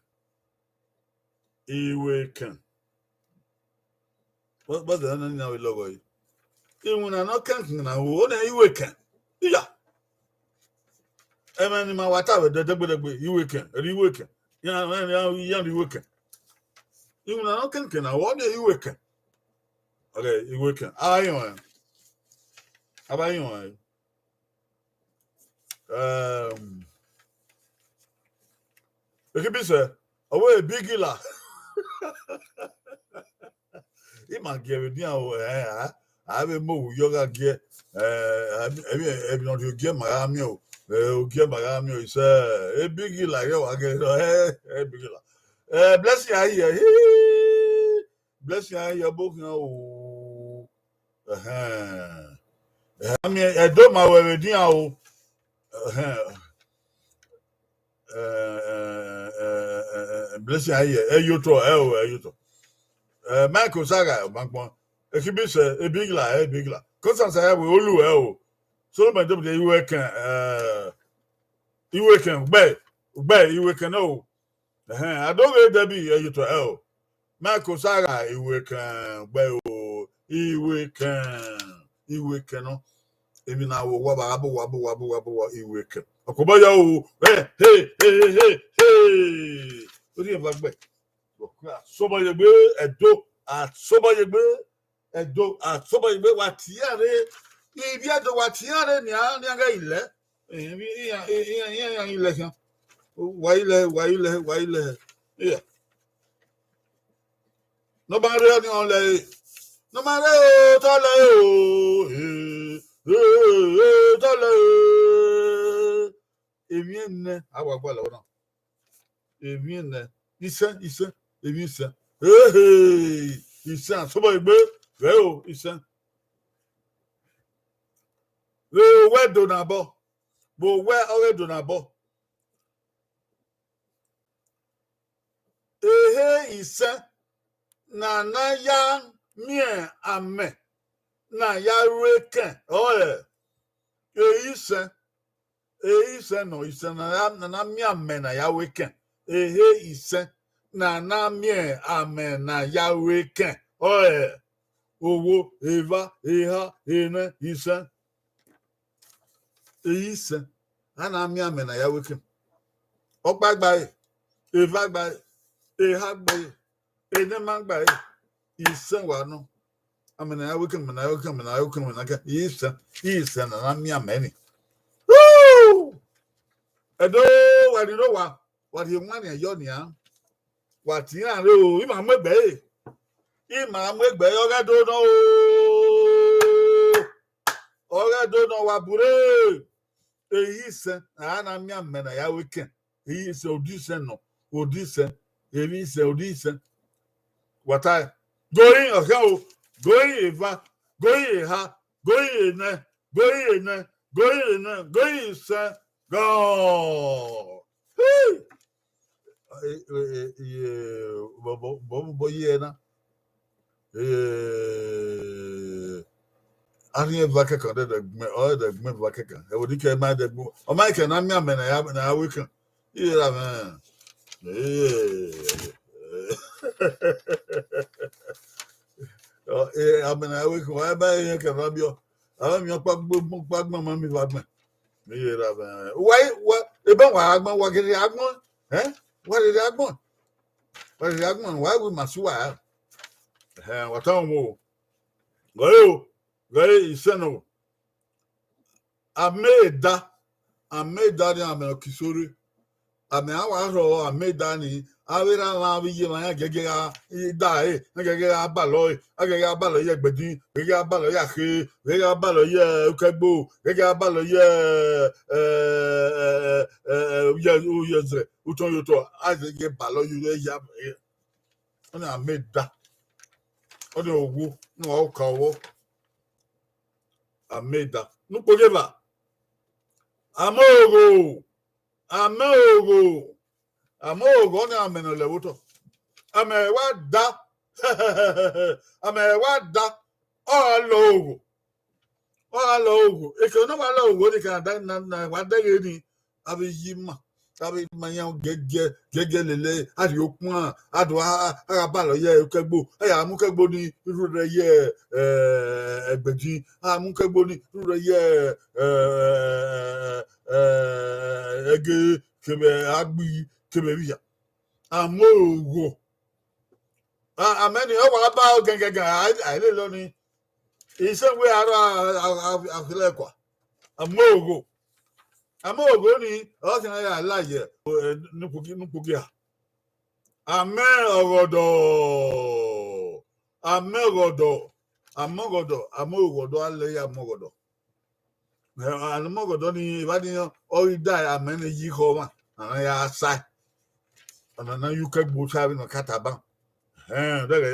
Iwekẹn. Vbọzẹ ne a vbe lọghọ ẹre? Iwinna ne ọ kan ekẹn ne a ru, ọnii iwekẹn. Iya. Ẹmwẹ ne ima wa ta vbe dẹgbẹdẹgbe, iwekẹn, ẹre iwekẹn. Iran, iran, iran, iran rre iwekẹn. Iwinna ne ọ kan ekẹn ne a ru, ọnii iwekẹn. Okay, iwekẹn. A ba rẹn ọnrẹn. A ba rẹn ọnrẹn. Um, ekibisẹ, ọ wẹ ebigila. I ma gie vbe nian o, eh, a, a vbe mu ohu yọ gha gie, eh, emwi, emwi ne ọ rhie ogie ma gha miẹn o, eh, ogie ma gha miẹn o, isẹ, ebigila, ye wa ghe, eh, ebigila. Eh, Blessing Ahiẹ, hii, Blessing Ahiẹ, ọbokhian o. Ẹhẹn. Ẹhẹn, a miẹn Ẹdo ma wẹ vbe dian o. Ẹhẹn. Eh, eh, eh, eh, eh, eh, Blessing Ahiẹ, ẹ yotọ, ẹ o, ẹ yotọ. Eh, Mike Osagha, ọgbangbọn. Ekibisẹ, ebigila, ebigila. Constance Ayawe, olu, ẹ o. Solomon Dobide, iwekẹn, eh, iwekẹn, gbe, gbe, iwekẹn nẹ o. Ẹhẹn, Adoghe Debbie, ẹ yotọ, ẹ o. Mike Osagha, iwekẹn, gbe o, iwekẹn, iwekẹn nọ. Emwi ne a ru owa vbe a bu owa, bu owa, bu owa, bu owa, iwekẹn. Ọkobọ yọ o, he, he, he, he, he, he. Orhiẹn eva gbe. Asobọyegbe, Ẹdo, asobọyegbe, Ẹdo, asobọyegbe, wa tie iran rre. Ivbi Ẹdo, wa tie iran rre nian, nian ghẹ ilẹ. Iran, iran, iran, iran, iran ilẹ khian. Wa ilẹ, wa ilẹ, wa ilẹ. Iya. Ne ọ ma rre ọnii ọ lẹ ẹre. Ne ọ ma rre o, te ọ lẹ ẹre o. Eh, eh, eh, te ọ lẹ ẹre. Emwi nẹ, a wa gualọ na. Emwi nẹ. Isẹn, isẹn, emwi isẹn. Ehe, isẹn, asobọyegbe, vbe o, isẹn. Vbe owẹ do na bọ. Vbe owẹ ọghe do na bọ. Ehe isẹn ne a na ya miẹn amẹ ne a ya ru ekẹn, ọrọre ehe isẹn, ehe isẹn nọ, isẹn ne a na, ne a na miẹn amẹ ne a ya ru ekẹn, ehe isẹn na na miẹn amẹ ne a ya ru ekẹn, ọre owo, eva, eha, enẹ, isẹn. Isẹn, a na miẹn amẹ ne a ya ru ekẹn. Ọkpa gba ẹre, eva gba ẹre, eha gba ẹre, enẹ ma gba ẹre, isẹn wa nọ. Amẹ ne a ya ru ekẹn, amẹ ne a ya ru ekẹn, amẹ ne a ya ru ekẹn, amẹ ne a ya ru ekẹn. Isẹn ne a na miẹn amẹ ni. Woo! Ẹdo, wa rhie owa, wa rhie ewanniẹn yọ nian. Wa tie iran rre o, ima mu egbe ẹre. Ima mu egbe ẹre, ọ ghẹ do nọ o. Ọ ghẹ do nọ, wa bure. Ehe isẹn, a na miẹn amẹ ne a ya ru ekẹn. Ehe isẹn, odẹ isẹn nọ, odẹ isẹn, emwi isẹn, odẹ isẹn. Wa tae, gorin ọkhian o, gorin eva, gorin eha, gorin enẹ, gorin enẹ, gorin enẹ, gorin isẹn, gọọ. Hii! Iye, bọbọ ye na. Ee, a rhie eva kẹkan, ọ dẹdẹ gbẹn, ọ dẹdẹ gbẹn eva kẹkan. Ẹvbo ni kẹ ma dẹdẹ gbẹn, ọ ma kẹ ne a miẹn amẹ ne a ya, ne a ya ru ekẹn. Iye ra mwẹ. Ee, amẹ ne a ya ru ekẹn, wa ba irẹn kẹ rhan biọ. A miẹn ọkpa gbọn, ọkpa gbọn ma miẹn eva gbọn. Iye ra mwẹ. Wa, wa, ebe wa gha gbọn, wa gele gha gbọn. Ẹn? Wa gele gha gbọn. Wa gele gha gbọn, wa wi ma su wa. Ẹhẹn, wa ta mu o. Gọre o, gọre isẹn nọ. Amẹ da, amẹ da ni amẹ ọ ki sore. Amẹ a wa rhọ amẹ da ni, avbe erha mwa, avbe iye mwa, iran gẹgẹ gha da ẹre, iran gẹgẹ gha balọ ẹre, iran gẹgẹ gha balọ ye ẹgbẹdin, gẹgẹ gha balọ ye akhe, gẹgẹ gha balọ ye ukẹgbo, gẹgẹ gha balọ ye, ẹ, ẹ, ẹ, ẹ, ẹ, ẹ, uyẹ, uyẹzẹ, utọn ye otọ, a gẹgẹ balọ ye urẹ ya. Ọnii amẹ da. Ọnii owo, ne ọ ka ọvbọ. Amẹ da. Ne ukpoghieva. Amẹ ogho. Amẹ ogho. Amẹ ogho, ọnii amẹ ne ọ lẹ vbe otọ. Amẹ wa da. Amẹ wa da. Ọ lọ ogho. Ọ gha lọ ogho, eke ne ọ wa lọ ogho ni ka da na, na wa dẹghe ni, avbe iye ima, avbe ima iran gẹgẹ, gẹgẹ lele, a rhie okpan, a do a, a gha balọ ye ukẹgbo, a ya mu ukẹgbo ni rhurẹ ye, ẹ, ẹgbẹdin, a mu ukẹgbo ni rhurẹ ye, ẹ, ẹ, ẹghe kevbe agbi kevbe vbe iya. Amẹ ogho. A, amẹ ni, ọ wa ba gẹngẹngẹn, a, a lele ọnii. Isẹn wẹ aro a, a, a, a fẹlẹ kua. Amẹ ogho. Amẹ ogho ni, ọ khian ya la ye, ẹ, ne ukpoghi, ne ukpoghi a. Amẹ ọghọdọ. Amẹ ọghọdọ. Amẹ ọghọdọ. Amẹ ọghọdọ, a lẹ ya amẹ ọghọdọ. Ẹ, amẹ ọghọdọ ni, evba ni ọ ghi da amẹ ne yi khọ ọmwa, a na ya sae. Ọna na ye ukẹgbo sae vbene ọ ka taba. Ẹhẹn, dẹghẹ,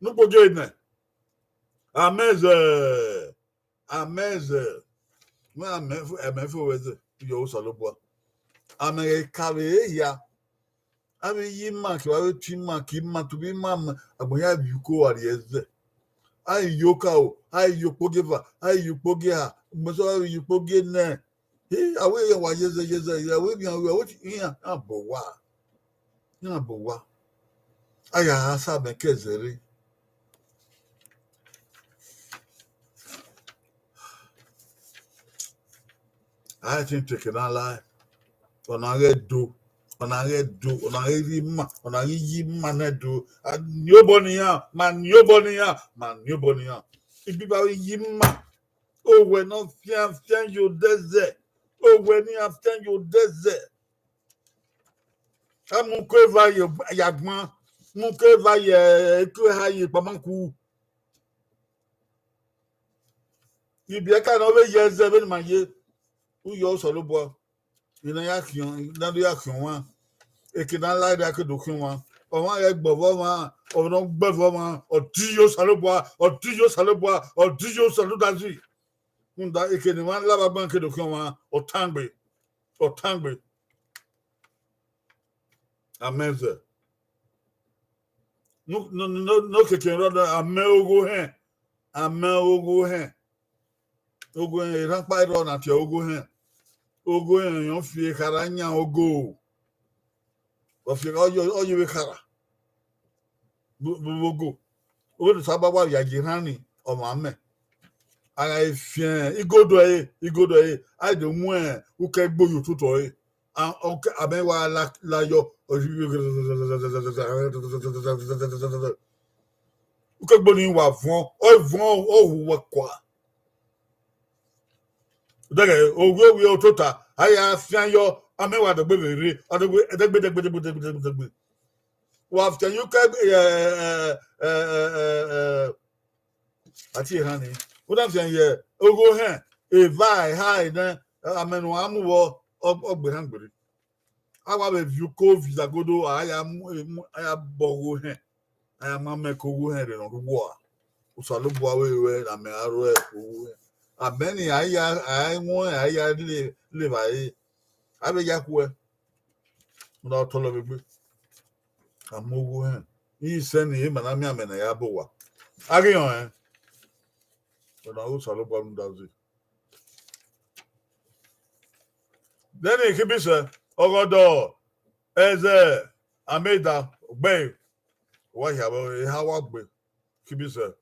ne ukpoghi nẹ. Amẹ zẹ, amẹ zẹ, wẹ amẹ fo, amẹ fo vbe zẹ, yọ Osanobua. Amẹ ghẹ ka vbe hia, avbe iye ima kevbe avbe otu ima ke ima tobọ ima, agbọn hia vbe uko wa rrie zẹ. A i ye okaro, a i ye ukpoghieva, a i ye ukpoghiehọ, ugbẹn sẹ a vbe ye ukpoghienẹ. He, a wẹ iran wa ye zẹ, ye zẹ, a wẹ iran, a wẹ iran, iran bọ owa. Iran bọ owa. A ya gha sa amẹ ke zẹ rre. A i think take na la. Ọna ghẹ do, ọna ghẹ do, ọna ghẹ rhie ima, ọna ghi ye ima nẹ do. A ni obọ ne iran, ma ni obọ ne iran, ma ni obọ ne iran. Igbiba vbe ye ima. Owẹ ne ọ fian fian ye odẹ zẹ. Owẹ ne iran fian ye odẹ zẹ. A mu uko eva ye, ye agban, mu uko eva ye, uko eha ye ekpamaku. Ibiẹka ne ọ vbe ye ẹzẹ vbene ima ye, u yọ Osanobua. Ina ya khian, na do ya khian ọmwa. Eke ne a la ẹre a ke do khian ọmwa. Ọmwa ghẹ gbe ọvọ ọmwa, ọmwa ne ọ gbe ọvọ ọmwa, ọ di ye Osanobua, ọ di ye Osanobua, ọ di ye Osanobua. Rhunmwuda eke ne emwa la vbe agbọn ke do khian ọmwa, ọ tangbe, ọ tangbe. Amẹ zẹ. No, no, no, no, keke rọ da, amẹ ogho hẹn, amẹ ogho hẹn. Ogho hẹn, erhan ọkpa rrọọ na tie ogho hẹn. Ogho hẹn, ọ fi ekhara yan ogho. Ọ fi, ọ yọ, ọ yọ vbe ekhara. vbe ogo. Ọghe ne Osanobua wa via ye erhan ni, ọmwa mẹ. A gha fian igodo ẹre, igodo ẹre, a do mu ukẹgbe ye ototọ ẹre. A, ọ ke, amẹ wa la, la yọ. Ukẹgbe ni wa vuọn, ọ vuọn, ọ hu wẹ kua. Dẹghẹ, owiẹ owiẹ otota, a ya fian yọ, amẹ wa dẹgbe vbe rre, ọ dẹgbe, dẹgbe, dẹgbe, dẹgbe, dẹgbe, dẹgbe, dẹgbe. Wa fian ye ukẹgbe, ẹ, ẹ, ẹ, ẹ, ẹ, ẹ, a tie erhan ni. U na fian ye ogho hẹn, eva, eha, enẹ, amẹ ne uwa mu vbọ, ọ, ọ gbe erhan gberri. A wa vbe viọ uko viza godo, a ya mu, mu, a ya bọ ogho hẹn. A ya ma mẹ ke ogho hẹn rre ne ọ rre uwu a. Osanobua vbe ruẹ ne amẹ ra ruẹ ke ogho hẹn. Amẹ ni a ya, a ya wọn, a ya le, le vba re. A vbe ya khuẹ. Ọ na tọlọ vbe egbe. A mu ogho hẹn. Isẹ ni, ima na miẹn amẹ ne a ya bọ owa. A ghi rẹn ọnrẹn. Ọ na ru Osanobua rhunmwuda uzi. Then Khibisẹ, Ọgọdọ, Ẹzẹ, Amẹda, Ugbẹe, wa hia vbe eha wa gbe. Khibisẹ,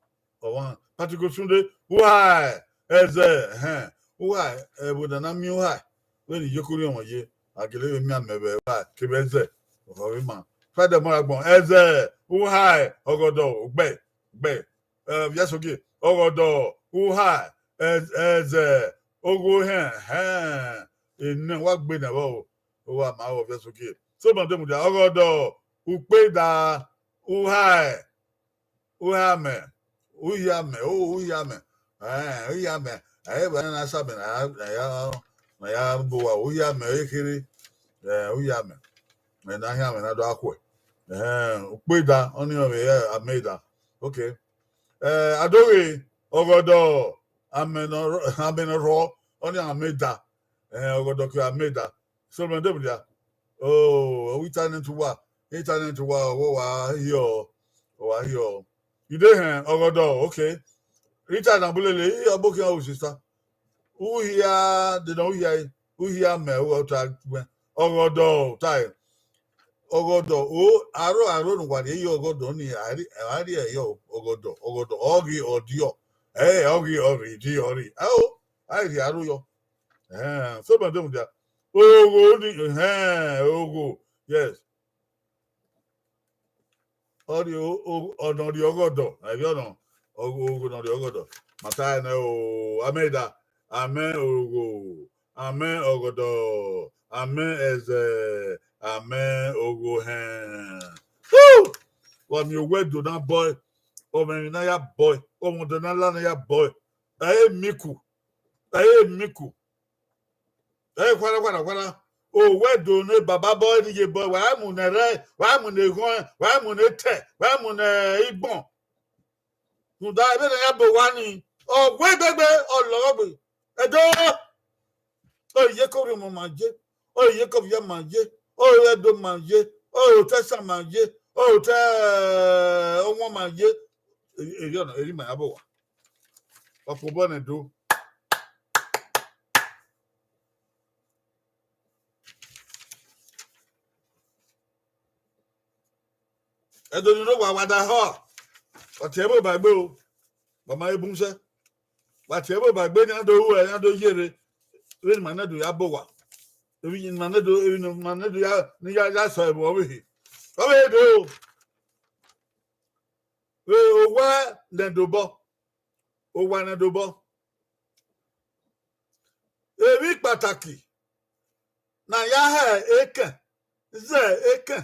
ọmwa, Patrick Osunde, u hae, Ẹzẹ, ẹhẹn, u hae, ẹvbo ne a na miẹn u hae, vbene iyeke orhiọn ye, a gele vbe miẹn amẹ vbe u hae, kevbe Ẹzẹ, ọhọ vbe ima. Friday Ọmọragbọn, Ẹzẹ, u hae, Ọgọdọ, Ugbẹe, Ugbẹe, eh, Viasogie, Ọgọdọ, u hae, Ẹ-, Ẹzẹ, ogho hẹn, hẹn, enẹ wa gbe nẹ vbọ, o wa ma vbọ Viasogie. So ma de mudia, Ọgọdọ, Ukpeda, u hae, u hae amẹ, u hia amẹ, o, u hia amẹ, eh, u hia amẹ, ẹ, vbe na sa amẹ na ya, na ya, na ya bu wa, u hia amẹ, e kherhe, eh, u hia amẹ, ẹ na hia amẹ na do a khuẹ, eh, Ukpeda, ọnii ọ vbe Amẹda, okay. Eh, Adoghe, Ọgọdọ, amẹ ne ọ rhọ, amẹ ne ọ rhọ, ọnii Amẹda, eh, Ọgọdọ ke Amẹda. So ma de mudia, oh, ọ wẹ internet wa, internet wa, ọ wa hiọ, ọ wa hiọ. Idehẹn, Ọgọdọ, okay. Rita na bulele, i ọbokhian, oh sister. U hia, de nọ u hia, u hia mẹ, u ta gbẹn. Ọgọdọ, ta e. Ọgọdọ, o, aro, aro ne uwa rhie ye Ọgọdọ ni, a rhie, a rhie ye Ọgọdọ, Ọgọdọ, ọ ghi ọdiọ. Ẹ, ọ ghi ọrre, di ọrre. Ao, a rhie aro yọ. Eh, so ma de mudia. Ogho ni, eh, ogho. Yes. Ọ rhie o, o, ọ nọ rhie Ọgọdọ, ẹvbi ọ nọ, ogho, ogho nọ rhie Ọgọdọ. Ma ta nẹ o, Amẹda, amẹ ogho, amẹ Ọgọdọ, amẹ Ẹzẹ, amẹ ogho hẹn. Woo! Wa miẹn owẹ do na bọe, ọmọ emwi na ya bọe, ọmọ ọdọ na la na ya bọe. Ẹ i miku, ẹ i miku. Ẹ i khuara, khuara, khuara. Owẹ do ne baba bọe ni ye bọe, wa mu ne ẹrẹ, wa mu ne eghọn, wa mu ne etẹ, wa mu ne igbọn. Rhunmwuda vbene a ya bọ owa ni, ọ wẹ gbegbe, ọ lọghọ gbe. Ẹdo, ọ iyeke orhiọnmwẹ ma ye, ọ iyeke ovbi ma ye, ọ ẹdo ma ye, ọ otọ ẹsan ma ye, ọ otọ ọmwa ma ye. Erriọ na, erriọ ima ya bọ owa. Wa kpobọ nẹ do. Ẹdo ni no wa wa da họ. Wa tie ẹvbo ba egbe o. Wa ma he bun sẹ. Wa tie ẹvbo ba egbe ne iran do ru ẹre, iran do ye rre. Vbene ima nẹdẹ ya bọ owa. Emwi ne ima nẹdẹ, emwi ne ima nẹdẹ ya, ne ya, ya sẹ ẹvbo ọvbehe. Ọvbehe do. Vbe owa nẹ dobọ. Owa nẹ dobọ. Emwi kpataki ne a ya hẹ ekẹn, zẹ ekẹn,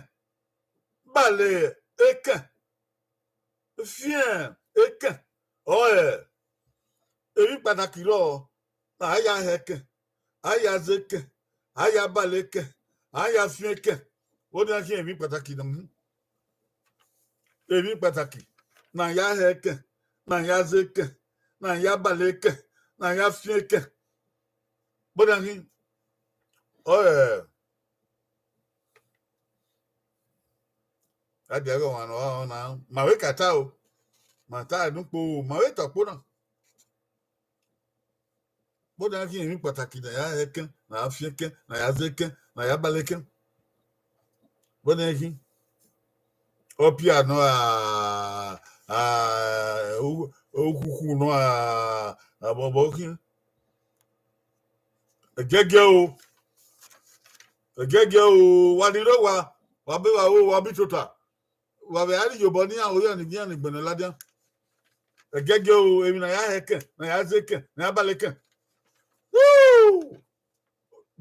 bale ekẹn, fiẹn ekẹn, ọre emwi kpataki rrọọ ne a ya hẹ ekẹn, a ya zẹ ekẹn, a ya bale ekẹn, a ya fiẹn ekẹn. Vbọdian khian emwi kpataki na mu. Emwi kpataki ne a ya hẹ ekẹn, ne a ya zẹ ekẹn, ne a ya bale ekẹn, ne a ya fiẹn ekẹn. Vbọdian khin, ọre a dia ẹghẹ ọmwa ne ọ na, ma vbe ka ta o, ma ta ẹdun kpo o, ma vbe ta okpo na. Vbọdian khin emwi kpataki ne a ya hẹ ekẹn, ne a ya fiẹn ekẹn, ne a ya zẹ ekẹn, ne a ya bale ekẹn. Vbọdian khin, ọ pia nọ ra? Ah, u-, ukuku nọ, ah, abọbọ khin. Ẹgẹgẹ o. Ẹgẹgẹ o, wa ni rre owa, wa be vbe aro, wa be tota. Wa vbe a rri iyobọ ne iran, oyan ni iran ni gbẹnnẹ ladian. Ẹgẹgẹ o, emwi ne a ya hẹ kẹn, ne a ya zẹ kẹn, ne a ya bale kẹn. Woo!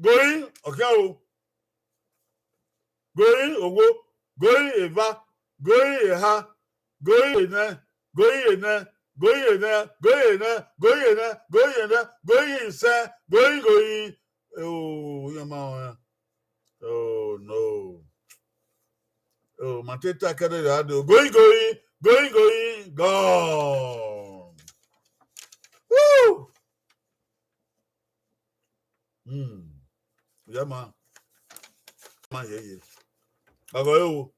Gori, ọ khian o. Gori, owo. Gori, eva. Gori, eha. Gori, enẹ. Gori, enẹ. Gori, enẹ. Gori, enẹ. Gori, enẹ. Gori, enẹ. Gori, isẹ. Gori, gori. Oh, iran ma rẹn. Oh, no. Oh, ma te ta kẹdẹ ya do. Gori, gori. Gori, gori. Gone. Woo! Hmm. Ya ma. Ma ye ye. Agọ yo.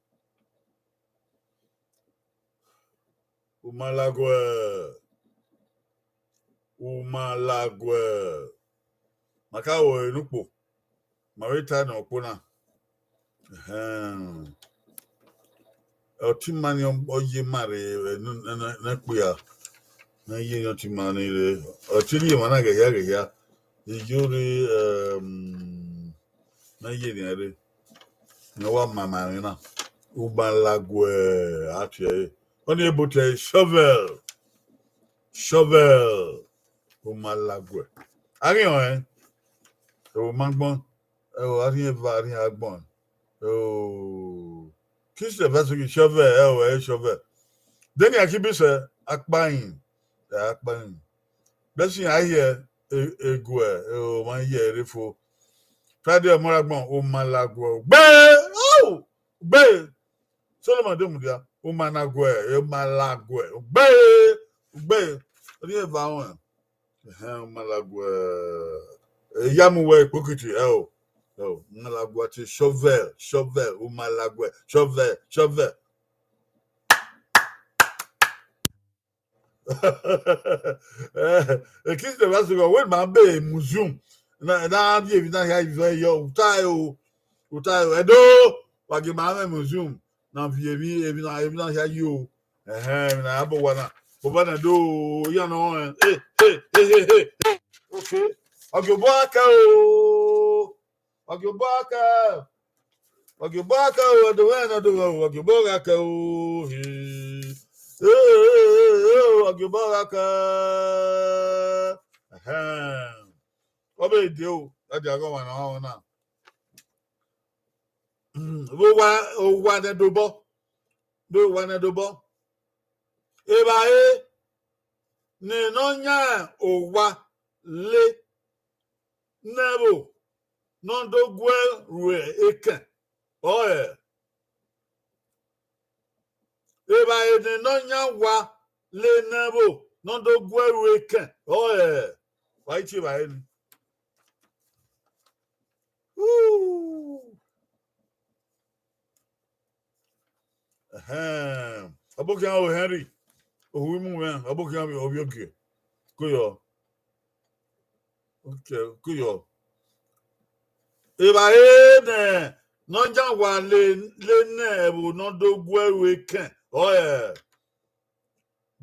U ma la guẹ. U ma la guẹ. Ma ka ru ẹre ne ukpo. Ma vbe ta nọ ukpo na. Ẹhẹn. Ọtẹn ima ni ọ ye ima rre, ẹ, ne, ne, ne, ne kpia. Ne ye ne ọtẹn ima ni rre. Ọtẹn ne ima na ghẹghia ghẹghia. Iyore, ẹm, ne ye ne rre. Ne wa ma ma rre na. U ma la guẹ, a tie ẹre. Ọni ebo tie ẹre shovel. Shovel. U ma la guẹ. A ghi họn ẹn. Ẹvbo ma gbọn. Ẹvbo a rhiẹn eva, a rhiẹn agbọn. Oh. Christian vẹ soghi shovel, ẹvbo ẹ shovel. Deni a ki bi sẹ, akpahin. Ẹ, akpahin. Blessing a hiẹ, e, eguẹ, ẹvbo ma hiẹ rre fo. Friday ọmọ ra gbọn, u ma la guẹ. Gbe! Oh! Gbe! Solomon do mudia, u ma na guẹ, u ma la guẹ, u gbe, u gbe, ọ rhie eva ruẹn. Ẹhẹn, u ma la guẹ. E ya mu wẹ ikpokiti, ẹ o, ẹ o, u ma la guẹ te shovel, shovel, u ma la guẹ, shovel, shovel. Eh, ekisi vbe asugha, wẹ ma be museum, na, na viọ emwi na hia ivẹ yọ, u ta o, u ta o, Ẹdo, wa gie ma mwẹ museum, na viọ emwi, emwi na, emwi na hia yo. Ẹhẹn, emwi na ya bọ owa na, bọbọ na do, iran nọ rẹn, eh, eh, eh, eh, eh, eh. Okay, ọ gie obọ gha kẹ o. Ọ gie obọ gha kẹ. Ọ gie obọ gha kẹ o, Ẹdo mwẹ ne Ẹdo mwẹ o, ọ gie obọ gha kẹ o, he. Eh, eh, eh, eh, ọ gie obọ gha kẹ. Ẹhẹn. Ọ be de o, a dia ghe ọmwa ne ọ na. Vbe owa, owa ne dobọ. Vbe owa ne dobọ. Evbare ne nọ yan owa le ne ẹvbo ne ọ do guẹ ru ekẹn, ọrọre. Evbare ne nọ yan owa le ne ẹvbo ne ọ do guẹ ru ekẹn, ọrọre. Wa i tie evbare ni. Woo! Ẹhẹn. Ọbokhian o Henry. Ohu imu mwẹ, ọbokhian ovbi ogie. Kuyọ. Okay, kuyọ. Evbare nẹ, ne ọ yan owa le, le ne ẹvbo ne ọ do guẹ ru ekẹn. Ọrọre.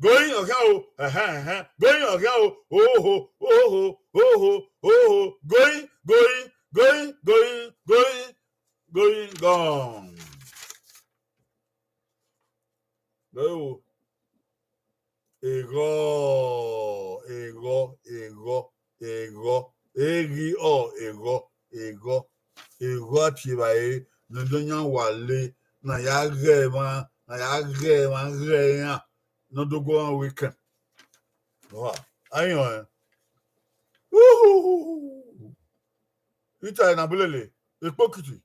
Going ọghian o, ẹhẹn, ẹhẹn. Going ọghian o, oho, oho, oho, oho. Going, going, going, going, going, going, gone. Ẹ o. Eghọ, eghọ, eghọ, eghọ, eghi ọ, eghọ, eghọ, eghọ a tie evbare ne ọ do yan owa le, ne a ya ghẹ emwa, ne a ya ghẹ emwa ghẹ iran, ne ọ do guẹ ọmwa ru ekẹn. Wa, a i họn ẹn. Uhuhuhu. Ita na bulele, ekpokiti.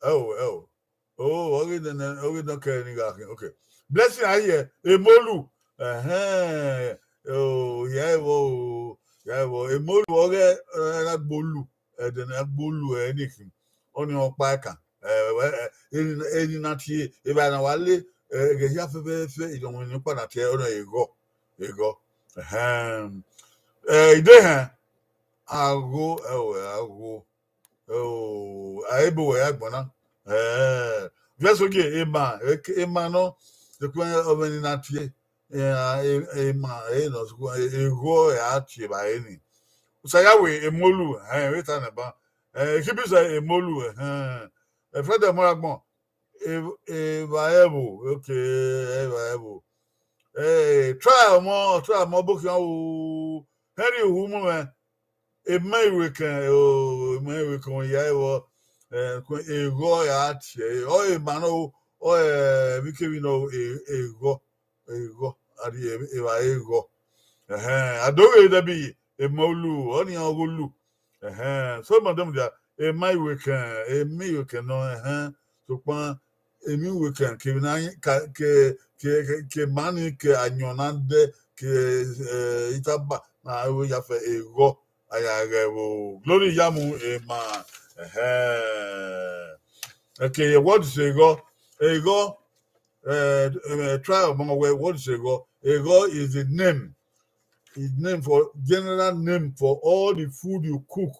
Ẹ o, ẹ o. Oh, ọ ghi nene, ọ ghi nọ kẹ ni gha khin. Okay. Blessing a hiẹ, emolu. Ẹhẹn. Oh, ya ẹvbo o, ya ẹvbo. Emolu ọghe, eh, na gbolu. Ẹdẹ na gbolu ẹre ni khin. Ọni ọkpa ẹkan. Eh, eh, eh, eni, eni na tie, evbare na wa le, eh, ẹghẹ hia fẹfẹfẹ, iyọnmwẹ ni ọkpa na tie, ọni eghọ, eghọ. Ẹhẹn. Eh, ide hẹn, agho, ẹ o, agho. Oh, a i bu wẹ ya gbọn na. Eh, vẹ soghe, ema, eke-, ema nọ, ekpe ọvbẹn ni na tie. Ema, e, e, ema, e nọ school, e, eghọ ẹre a tie evbare ni. Usaya wẹ emolu, ẹhẹn, vbe ta nẹ ban. Eh, Ekhibi sẹ emolu, ẹhẹn. Eh, Fred Ọmọragbọn, e, evbare ẹvbo, okay, evbare ẹvbo. Eh, try ọmọ, try ọmọ, ọbokhian o, Henry Uhumumwẹ, emọ Iwekẹn, o, emọ Iwekẹn, ya vbọ, eh, eghọ ẹre a tie ẹre, ọ ema nọ, ọ, eh, emwikemwi nọ, e, eghọ, eghọ, a rhie evbare eghọ. Ẹhẹn, a do ghe dẹbi emọ ulu, ọnii ọghe ulu. Ẹhẹn, so ma dẹmwẹ dia, emọ Iwekẹn, emọ Iwekẹn nọ, ẹhẹn, sokpan emọ Iwekẹn kevbe ne a ka, ke, ke, ke, ke ma ni ke ayọn na dẹ, ke, eh, itaba na ru ya fẹ eghọ, a ya ghẹ vbo. Glory ya mu ema, ẹhẹn. Okay, what is eghọ? Eghọ, eh, eh, try ọmọ wẹ, what is eghọ? Eghọ is the name. Is name for, general name for all the food you cook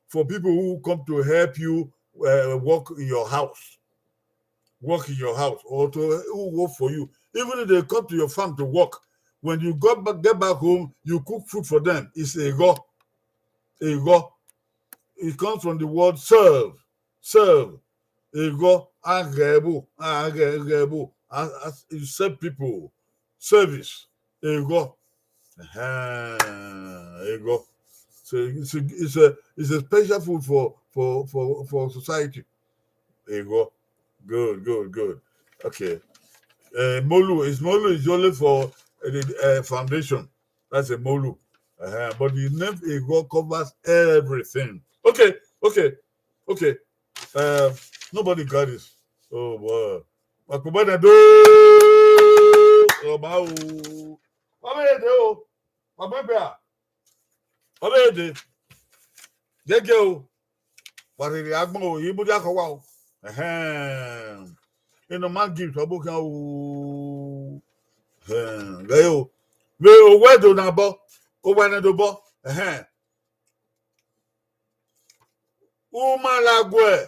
for people who come to help you, uh, work in your house. Work in your house, or to who work for you. Even if they come to your farm to work, when you go back, get back home, you cook food for them. It's eghọ. Eghọ. It comes from the word serve. Serve. Eghọ, a ghẹ vbo, a ghẹ, ghẹ vbo. A, a, you serve people. Service. Eghọ. Ẹhẹn, eghọ. So it's a, it's a, it's a special food for, for, for, for society. Eghọ. Good, good, good. Okay. Uh, molu, is molu is only for, uh, the, uh, foundation. That's a molu. Uh-huh. But the name eghọ covers everything. Okay, okay, okay. Uh, nobody got this. Oh boy. Wakubana do. Oh ma o. Wa be de o. Wa be be a. Wa be de. Gẹgẹ o. Wa rere agbọn o, I mudia kọ wa o. Ẹhẹn. Inu ma gift ọbokhian o. Ẹhẹn. Vbe o. Vbe owẹ do na bọ. Owẹ ne do bọ. Ẹhẹn. U ma la guẹ,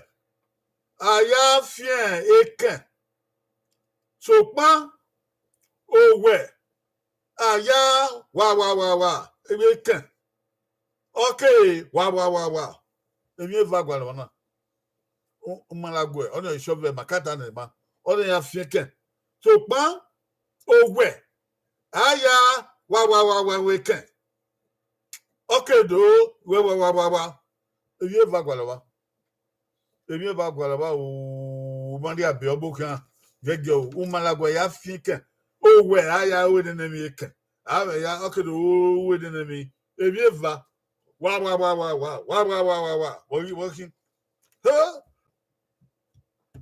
a ya fiẹn ekẹn. Sokpan owẹ, a ya wa, wa, wa, wa, emwi ekẹn. Ọ kere wa, wa, wa, wa. Emwi eva gualọ na. U, u ma la guẹ, ọnii ọre Isọvẹ ma ka da nẹ ma. Ọnii ya fiẹn ekẹn. Sokpan owẹ, a ya wa, wa, wa, wa, wa ekẹn. Ọ ke do wẹ wa, wa, wa, wa. Emwi eva gualọ vba. Emwi eva gualọ vba o, u ma rhie abe ọbokhian. Gẹgẹ o, u ma la guẹ ya fiẹn ekẹn. Owẹ a ya ru nene emwi ekẹn. A vbe ya, ọ ke do ru nene emwi. Emwi eva. Wa, wa, wa, wa, wa. Wa, wa, wa, wa, wa. Vbọ ghi, vbọ ghi. He?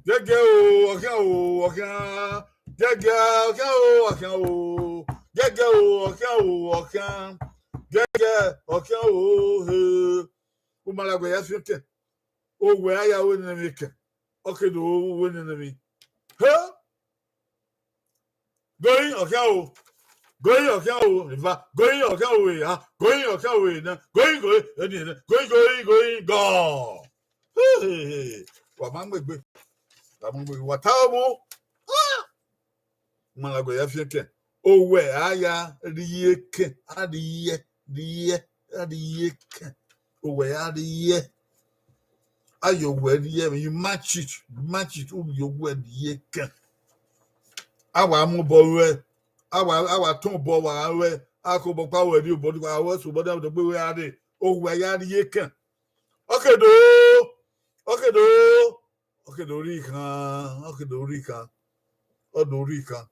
Gẹgẹ o, ọkhian o, ọkhian. Gẹgẹ, ọkhian o, ọkhian o. Gẹgẹ o, ọkhian o, ọkhian. Gẹgẹ, ọkhian o, he. U ma la guẹ ya fiẹn ekẹn. Owẹ a ya ru nene emwi ekẹn. Ọ ke do ru nene emwi. He? Going, ọkhian o. Going, ọkhian o. Eva. Going, ọkhian o. Eha. Going, ọkhian o. Ena. Going, going. Eni, ena. Going, going, going, gone. Hey, hey, hey. Wa ma mu egbe. Wa ma mu egbe. Wa ta ọmọ. Ah! Ma la guẹ ya fiẹn ekẹn. Owẹ a ya rhie ekẹn. A rhie, rhie, a rhie ekẹn. Owẹ a rhie. A ye owẹ rhie, you match it, match it, u ye owẹ rhie ekẹn. A wa mu obọ ruẹ, a wa, a wa tọn obọ wa ruẹ, a ko obọ kpa wẹ rhie obọ, wa ruẹ so obọ da do gbe ruẹ a rre, owẹ ya rhie ekẹn. Ọ ke do, ọ ke do, ọ ke do rhie ikhan, ọ ke do rhie ikhan, ọ do rhie ikhan,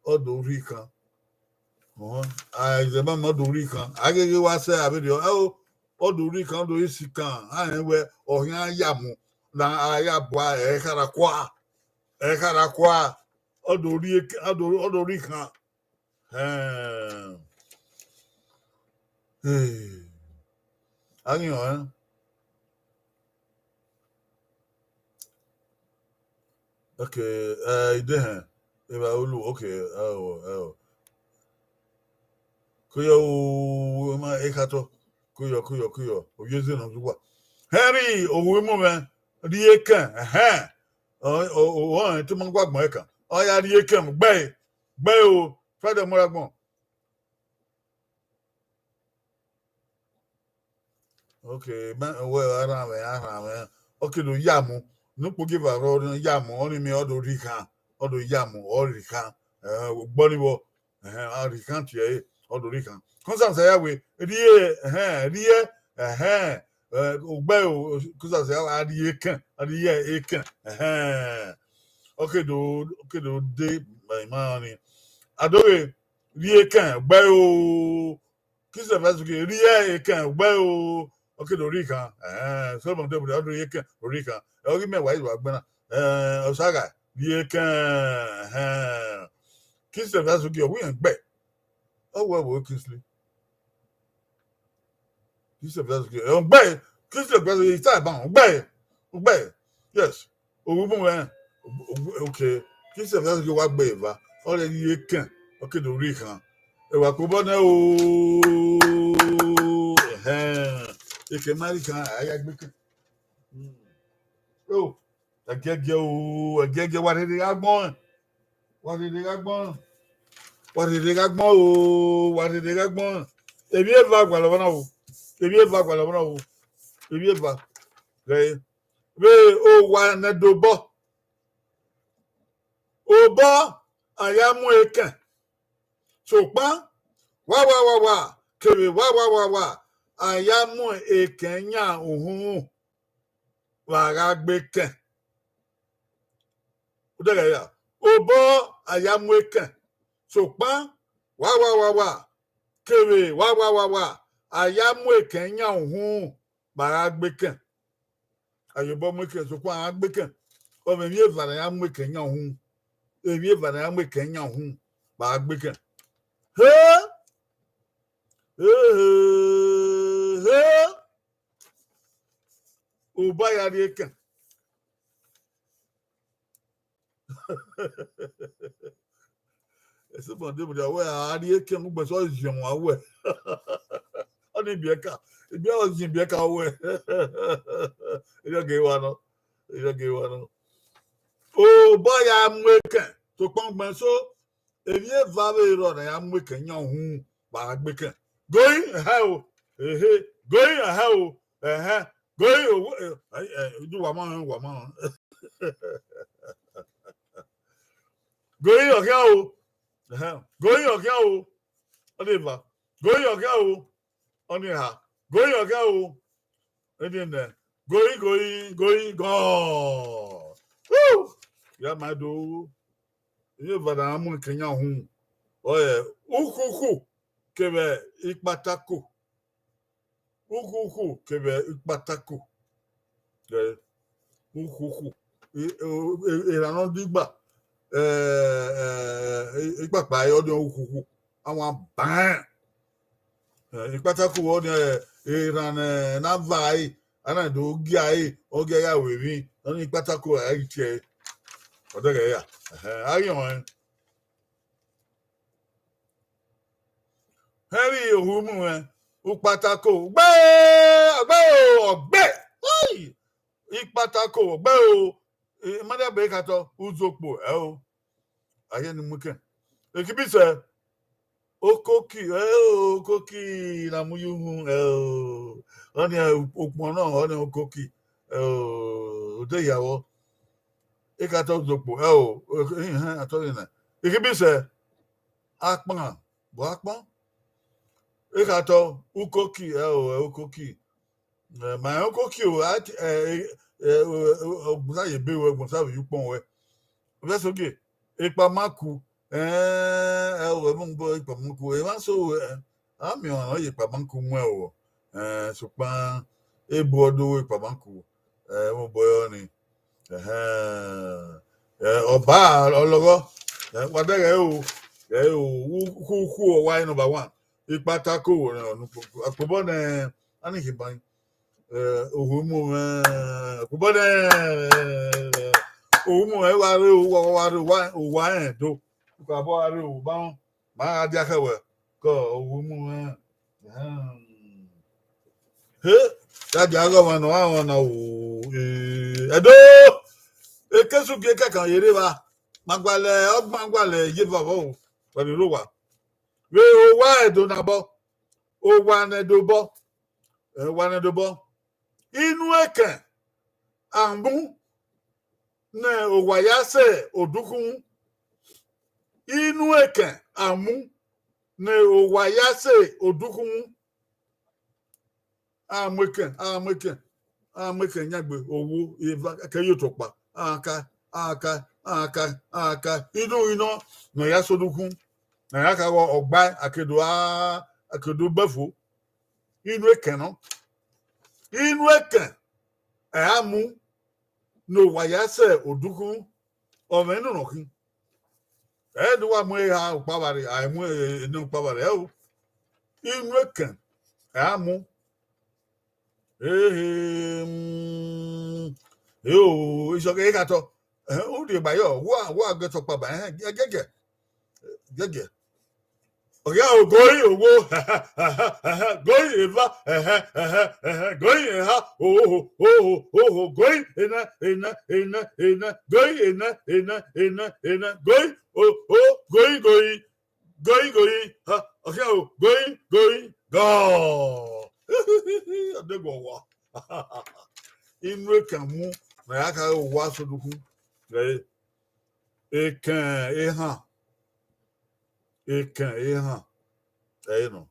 ọ do rhie ikhan. Ọhọn, a, ẹzẹ ma ma, ọ do rhie ikhan. A gheghe wa sẹ avbe rriọ, ẹ o, ọ do rhie ikhan, ọ do rhie isikẹn, a rẹn wẹ ọhian ya mu, na a ya bua, ẹ kha ra kua, ẹ kha ra kua, ọ do rhie ikẹn, ọ do, ọ do rhie ikhan. Ẹhẹn. Hey. A ghi họn, ẹn? Okay, eh, I de hẹn. Eva olu, okay, ẹo, ẹo. Kuyọ o, ma ekhatọ. Kuyọ, kuyọ, kuyọ. Ovbi eze nọ zugba. Henry, ohu imumwẹ, rhie ekẹn, ẹhẹn. Ọ, ọ, ọ, ọ, te ma gua gbọn ẹkan. Ọ ya rhie ekẹn, gbe, gbe o. Friday mu ra agbọn. Okay, mẹ wẹ a rhan mwẹ, a rhan mwẹ. Okay, do ya mu. Ne ukpogieva rrọọ ne ya mu, ọnii miẹn ọ do rhie ikhan, ọ do ya mu, ọ rhie ikhan. Eh, ugbọ ni vbọ, ẹhẹn, a rhie ikhan tie ẹre, ọ do rhie ikhan. Constance ya wẹ, rhie, ẹhẹn, rhie, ẹhẹn, eh, ugbẹ o, Constance ya wẹ, a rhie ekẹn, a rhie ekẹn, ẹhẹn. Okay, do, okay, do de, eh, ma ni. Adoghe, rhie ekẹn, ugbẹ o. Christopher Azuki, rhie ekẹn, ugbẹ o. Okay, do rhie ikhan. Eh, Solomon David, ọ do rhie ekẹn, do rhie ikhan. Ẹ, ọ ghi mẹ wa iru agbẹna. Eh, Osaga, rhie ekẹn, eh. Christopher Azuki, ọ wẹ iran gbe. Ọ wẹ vbe Kingsley. Christopher Azuki, ọ gbe. Christopher Azuki, ita ban, ọ gbe. Ọ gbe. Yes. Owu mu wẹ, okay. Christopher Azuki wa gbe eva. Ọ rhie ekẹn, okay, do rhie ikhan. Eva kobọ nẹ o. Ẹhẹn. Ekẹn ma rhie ikhan, a ya gbe ekẹn. Hmm. Oh, ẹgiẹgiẹ o, ẹgiẹgiẹ, wa rherhe gha gbọn. Wa rherhe gha gbọn. Wa rherhe gha gbọn o, wa rherhe gha gbọn. Emwi eva gualọ vbe na o. Emwi eva gualọ vbe na o. Emwi eva. Ghẹ vbe owa ne do obọ. Obọ, a ya mu ekẹn. Sokpan, wa wa wa wa, kevbe wa wa wa wa, a ya mu ekẹn yan uhunmwu vbe a gha gbe ekẹn. Odẹghẹ ya, obọ a ya mu ekẹn, sokpan, wa wa wa wa, kevbe wa wa wa wa, a ya mu ekẹn yan uhunmwu vbe a gha gbe ekẹn. A ye obọ mu ekẹn, sokpan a gha gbe ekẹn. Ọ mwẹ emwi eva ne a ya mu ekẹn yan uhunmwu. Emwi eva ne a ya mu ekẹn yan uhunmwu vbe a gha gbe ekẹn. He! He, he, he! Obọ ya rhie ekẹn. Ese ma de mudia wẹ a rhie ekẹn mu gbẹn sọ ziẹn wan wẹ. Ọ ni biẹ ka, ibiẹ ọ ziẹn biẹ ka wẹ. Erriọ ghe wa nọ, erriọ ghe wa nọ. Obọ ya mu ekẹn, sokpan gbẹn so, emwi eva vbe rrọọ ne a ya mu ekẹn yan uhunmwu vbe a gbe ekẹn. Going, ẹhẹ o, ehe, going, ẹhẹ o, ẹhẹ, going, o, eh, eh, eh, do wa ma rẹn, wa ma rẹn. Going ọghian o, ẹhẹ, going ọghian o, ọ ni eva, going ọghian o, ọ ni eha, going ọghian o, ọ ni ẹnẹ, going, going, going, gone. Woo! Ya ma do, emwi eva ne a mu ekẹn yan uhunmwu, ọ rẹn ukhukhu kevbe ikpatako. Ukhukhu kevbe ikpatako. Eh, ukhukhu. E, e, e, erhan ne ọ digba, eh, eh, ikpakpa ẹre ọ diọn ukhukhu. Awan ban. Eh, ikpatako ọ diọn, eh, erhan ne, ne a va ẹre, a na do gia ẹre, ọ gia ya ru emwi, ọ ni ikpatako a ghi tie ẹre. Ọ dẹghẹ ya. Ẹhẹn, a ghi rẹn. Hẹn vbe ohu mu mwẹ, ukpatako, gbe, ọgbe o, ọgbe. Oi! Ikpatako, ọgbe o. E, ma da gbe khatọ, uzokpo, ẹ o. A ye ne mu kẹn. Ekibisẹ, okoki, ẹ o, okoki na mu ye uhunmwu, ẹ o. Ọnii ukpọn nọ, ọnii okoki, ẹ o, ode ya vbọ. Ekhatọ, uzokpo, ẹ o, ehẹn, atọ ye na. Ekibisẹ, akpan, bọ akpan. Ekhatọ, ukoki, ẹ o, ẹ ukoki. Eh, ma rẹn ukoki o, a ti, eh, eh, eh, o, o, o, ogbọnsa ye ebe ruẹ, ogbọnsa vbe ye ukpọn ruẹ. Vbe ẹse ogie, ekpamaku, eh, ẹ o, ẹmwẹ obọ ekpamaku, emwa so, eh, a miẹn ọmwa ne ọ ye ekpamaku mu ẹre o, eh, sokpan ebu ọ do ru ekpamaku, eh, ẹmwẹ obọ ẹre ọnii. Ẹhẹn. Eh, ọba ọlọghọ, eh, wa dẹghẹ o, ẹ o, u, khu, khu ọ wa number one. Ikpatako, eh, ọnukpo, akpobọ nẹ, a ni khin ban. Eh, ohu mu mwẹ, akpobọ nẹ, ohu mu mwẹ, wa rre o, wa, wa rre o, wa, wa rẹn do. Ukabọ wa rre o, ba, ma gha dia khẹ wẹ, kọ, ohu mu mwẹ. Ahem. He, ya dia ghe ọmwa nọ, ọmwa nọ o, eh, Ẹdo, ekesu gie kẹkan ye rre evba, ma gualẹ, ọgbọn gualẹ ye vọvọ o. wa ni rre owa. Vbe owa Ẹdo nabọ, owa ne Ẹdo obọ, owa ne Ẹdo obọ. Inu ekẹn a mu ne owa ya sẹ odukhunmwu. Inu ekẹn a mu ne owa ya sẹ odukhunmwu. A mu ekẹn, a mu ekẹn, a mu ekẹn yan egbe, owo, eva, ke ye otọ ọkpa, a ka, a ka, a ka, a ka. Inu, inu ne ọ ya sẹ odukhunmwu, ne a ya ka ghe ọgbae, a ke do a, a ke do gbe fo. Inu ekẹn nọ. Inu ekẹn ẹ a mu ne owa ya sẹ odukhunmwu, ọ mwẹ inu nọ khin. Ẹ ne uwa mu eha ọkpa vba rre, a i mu ene ọkpa vba rre, ẹ o. Inu ekẹn ẹ a mu. Ehe, mm, eo, isọghe ehe ka tọ. Ẹhẹn, u rhie gba yọ, wa, wa ghe tọ ọkpa ba, ẹhẹn, gẹgẹ, gẹgẹ. Ọghe a, ogoe, owo, goi eva, goi eha, oho, oho, oho, goi ena, ena, ena, ena, goi ena, ena, ena, ena, goi, o, o, goi, goi, goi, goi, ha, ọghe a, o, goi, goi, gọ. Ọdẹguọwa. Inu ekẹn mu, ne a ya ka ghe owa sẹ odukhunmwu. Ẹ, ekẹn ehan. Ekẹn ehan. Ẹ i nọ.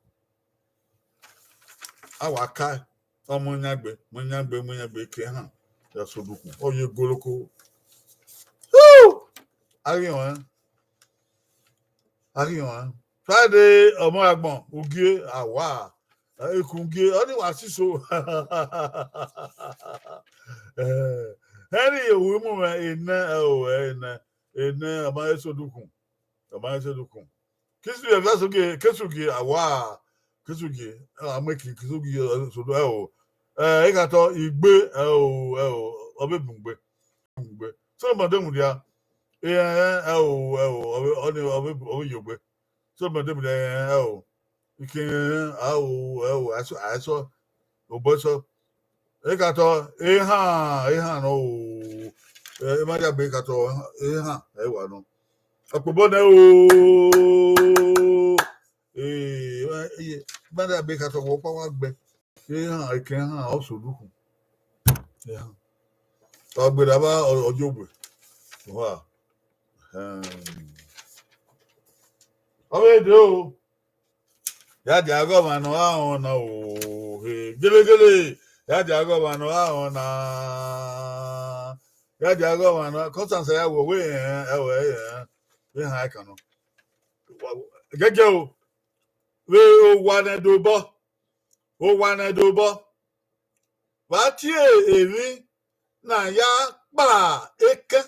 A wa ka, ọmọ yan egbe, mu yan egbe, mu yan egbe, ekẹn ehan ya sẹ odukhunmwu. Ọ ye goloko. Woo! A ghi họn ẹn. A ghi họn ẹn. Friday, ọmọ agbọn, ugie, a wa. Ekun gie, ọ ni wa si so. Henry, ohu mu mwẹ enẹ, ẹ o, enẹ, enẹ, ọ ma he sẹ odukhunmwu. Ọ ma he sẹ odukhunmwu. Kesugie, Kesugie, a wa, Kesugie, a mu eki, Kesugie, ẹ, sodo, ẹ o. Ẹ, ehe ka tọ igbe, ẹ o, ẹ o, ọ vbe bun gbe. Bun gbe. So, ma de mudia, ẹ, ẹ o, ẹ o, ọ vbe, ọ ni, ọ vbe, ọ vbe yo gbe. So, ma de mudia, ẹ, ẹ o. Ike, ẹ o, ẹ o, a sọ, a sọ, obọ sọ. Ehe ka tọ, ehan, ehan nọ o. Ẹ, ma ya gbe ehe ka tọ, ehan, ẹ wa nọ. Ọkpobọ nẹ o. Ẹ, ma ya gbe ehe ka tọ, wẹ ọkpa wa gbe. Ehan, ekẹn ehan, ọ sẹ odukhunmwu. Ehan. Ọ gbe da ba ọ, ọ yo gbe. Wa. Ẹhẹn. Ọ vbe de o. Ya dia ghe ọmwa ne ọ gha họn na o, he, gelegele. Ya dia ghe ọmwa ne ọ gha họn na. Ya dia ghe ọmwa ne, Constance ya wẹ, wẹ, ẹ, ẹ, wẹ, ẹ, ehan ẹkan nọ. Gẹgẹ o, vbe owa ne Ẹdo obọ, owa ne Ẹdo obọ. Vbe a tie emwi ne a ya kpara ekẹn,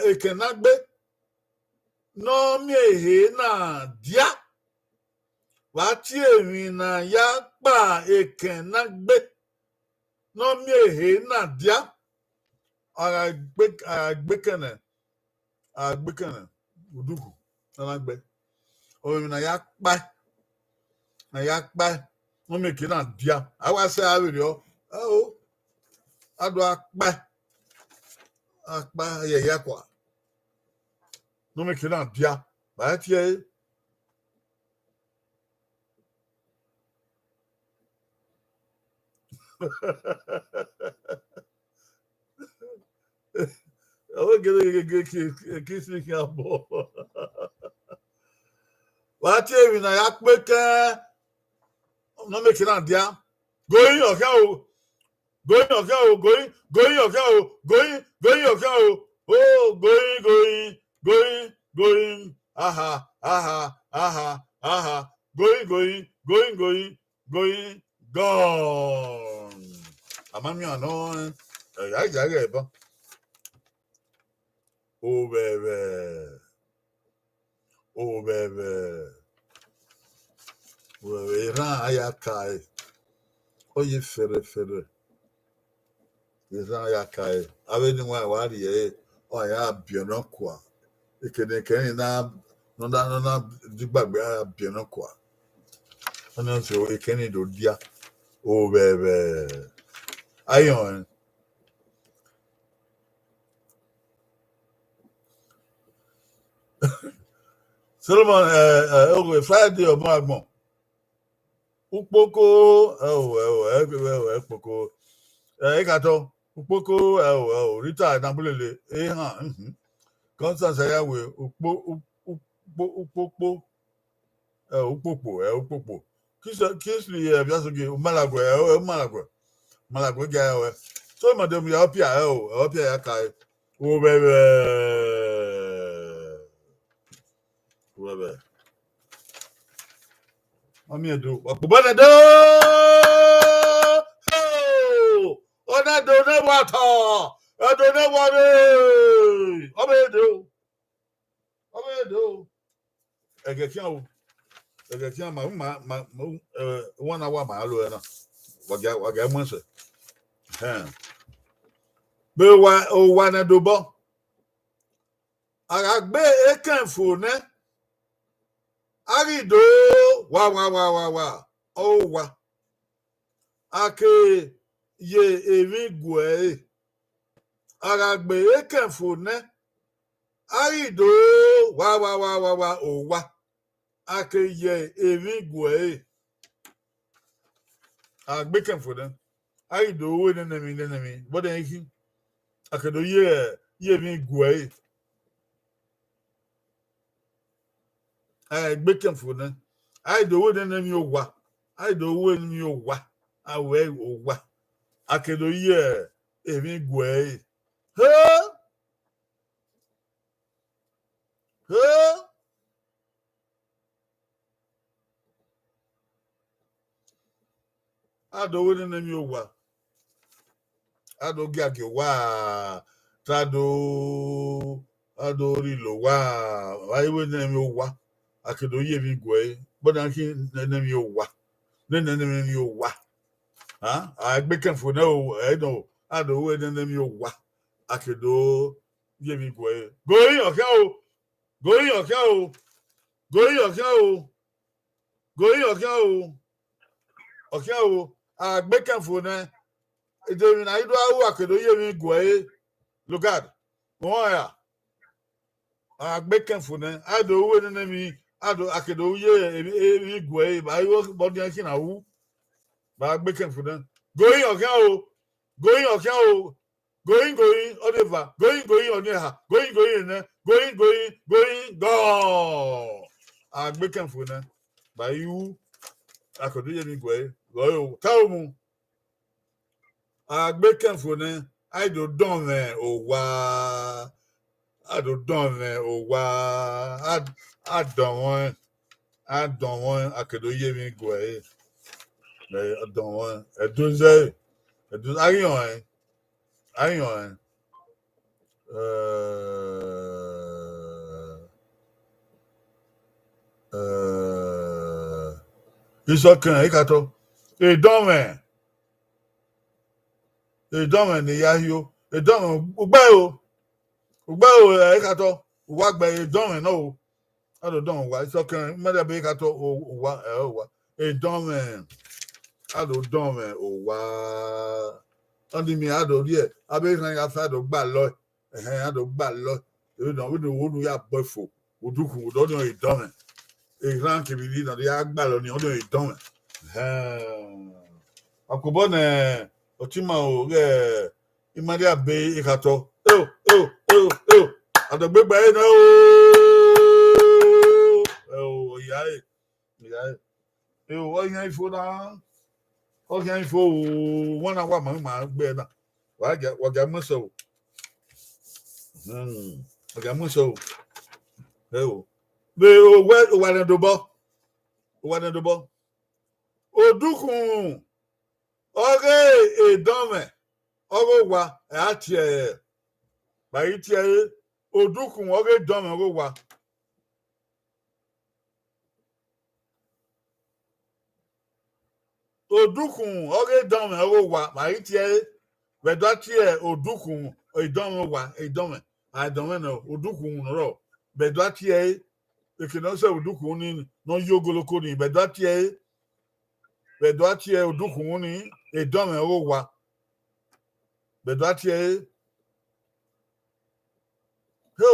ekẹn na gbe, ne ọ miẹn ehe na dia. Vbe a tie emwi ne a ya kpara ekẹn na gbe, ne ọ miẹn ehe na dia. A gha gbe, a gha gbe ekẹn nẹ, a gbe ekẹn nẹ, udukhu, a na gbe. Ọ emwi ne a ya kpae, ne a ya kpae, ne ọ miẹn ekẹn na dia. A wa sẹ a vberriọ, ẹ o, a do a kpae, a kpae, a ye ya kua. Ne ọ miẹn ekẹn na dia, vbe a tie ẹre. Ọ gele gele gele ke, ke, ke si khian bọ. Vbe a tie emwi ne a ya kpe kẹn, ne ọ miẹn ekẹn na dia. Going, ọ khian o. Going, ọ khian o. Going, going, ọ khian o. Going, going, ọ khian o. Oh, going, going, going, going. Aha, aha, aha, aha. Going, going, going, going, going, gone. A ma miẹn ọnọ, ẹ, ya, ya ghẹ ban. Ovẹvẹ. Ovẹvẹ. Ovẹvẹ, erhan a ya ka ẹre. Ọ ye fẹrẹfẹrẹ. Erhan a ya ka ẹre. Avbe eni wa wa rhie ẹre, ọ ya biẹ nọ kua. Ekene ekene na, nọ na, nọ na digbagbe, a ya biẹ nọ kua. Ọ na sẹ ekene do dia. Ovẹvẹ. Ayọn ẹn. Solomon, eh, eh, oghe Friday ọmọ agbọn. Ukpoko, ẹ o, ẹ o, ẹ o, ẹ o, ukpoko. Eh, Ikhatọ, ukpoko, ẹ o, ẹ o, Rita Nabulele, ehan, mhm. Constance Ayawe, ukpo, u-, u-, ukpo, ukpokpo. Ẹ, ukpokpo, ẹ, ukpokpo. Kingsley, ẹ, Biasoge, Umalague, ẹ, ẹ, Umalague. Umalague ga ẹ, ẹ. So, ma de mu ya ọpia, ẹ, o, ẹ, ọpia ya ka ẹ. Ovbẹvbe. Ovbẹvbe. Ọ miẹn do, wa kpobọ nẹ do. Hey! Ọ na do ne wa tọ. Ẹ do ne wa re. Ọ vbe do. Ọ vbe do. Ẹghẹ khian o. Ẹghẹ khian ma, ma, ma, ma, eh, wan na wa ma lo ẹna. Wa gia, wa gia mu ẹsẹ. Ẹhẹn. Vbe owa, owa ne dobọ. A gha gbe ekẹn fo nẹ. A ghi do wa, wa, wa, wa, wa. Ọ wa. A ke ye emwi gu ẹre. A gha gbe ekẹn fo nẹ, a ghi do wa, wa, wa, wa, wa, owa. A ke ye emwi gu ẹre. A gbe ekẹn fo nẹ, a ghi do ru nene emwi, nene emwi, vbọdẹ i khin. A ke do ye, ye emwi gu ẹre. A gbe ekẹn fo nẹ, a ghi do ru nene emwi owa. A ghi do ru emwi owa. A ru owa. A ke do ye emwi gu ẹre. He! He! A do ru nene emwi owa. A do giagia owa, te a do, a do rhilo owa, vbe a i ru nene emwi owa, a ke do ye emwi gu ẹre, vbọdẹ i khin nene emwi owa, nene emwi owa. A, a gbe ekẹn fo nẹ o, ẹ nọ, a do ru nene emwi owa, a ke do ye emwi gu ẹre. Goyin, ọ khian o, goyin, ọ khian o, goyin, ọ khian o, goyin, ọ khian o, ọ khian o, a gbe ekẹn fo nẹ, de emwi ne a i do ru, a ke do ye emwi gu ẹre. Look at, wọn ya, a gbe ekẹn fo nẹ, a do ru nene emwi, a do, a ke do ye emwi, emwi gu ẹre, vbe a i ru vbọdẹ i khin na ru, vbe a gbe ekẹn fo nẹ. Goyin, ọ khian o, goyin, ọ khian o, goyin, goyin, ọ de eva, goyin, goyin, ọ de eha, goyin, goyin, enẹ, goyin, goyin, goyin, gọ. A gbe ekẹn fo nẹ, vbe a i ru, a ke do ye emwi gu ẹre, vbe ọ yo, ta omu. A gbe ekẹn fo nẹ, a i do dọnmwẹ owa, a do dọnmwẹ owa, a, a dọnmwẹ, a dọnmwẹ, a ke do ye emwi gu ẹre. Ẹ, a dọnmwẹ, ẹdun zẹ, ẹdun, a ghi rẹn, a ghi rẹn. Eh, eh, Isọkẹn, Ikhatọ, edọnmwẹ, edọnmwẹ ne I ya hio, edọnmwẹ, ugbẹre o, ugbẹre o, eh, Ikhatọ, u wa gbe edọnmwẹ nọ o. A do dọnmwẹ owa, Isọkẹn, ma da be Ikhatọ, o, owa, ẹ, owa. Edọnmwẹ, a do dọnmwẹ owa. Ọnii miẹn a do rhie, avbe erhan ya fa, a do gba lọ, ẹhẹn, a do gba lọ. Vbene, vbene owa unu ya bọ fo, udukhunmwu, ọnii ọre edọnmwẹ. Erhan kevbe iri na ya gba lọ ni, ọnii ọre edọnmwẹ. Ẹhẹn. Ọkobọ nẹ, ọtẹn ima o, ghẹ, I ma dia be Ikhatọ. Eo, eo, eo, eo. Adọgbe gba ẹre nọ o. Eo, ọ ya re. Ọ ya re. Eo, ọ khian ifo na. Ọ khian ifo o. Wan na wa ma, ma gbe na. Wa gia, wa gia mu ẹsẹ o. Hmm. Wa gia mu ẹsẹ o. Eo. Vbe owẹ, owa ne dobọ. Owa ne dobọ. Odukhunmwu ọghe edọnmwẹ ọghe owa, ẹ a tie ẹre. Vbe a i tie ẹre, odukhunmwu ọghe edọnmwẹ ọghe owa. Odukhunmwu ọghe edọnmwẹ ọghe owa, vbe a i tie ẹre, vbe ẹdua tie odukhunmwu edọnmwẹ owa, edọnmwẹ, a, edọnmwẹ nọ, odukhunmwu nọ rrọọ, vbe ẹdua tie ẹre, eke ne ọ sẹ odukhunmwu ni, ne ọ ye ogoloko ni, vbe ẹdua tie ẹre, vbe ẹdua tie odukhunmwu ni, edọnmwẹ ọghe owa, vbe ẹdua tie ẹre. Ho!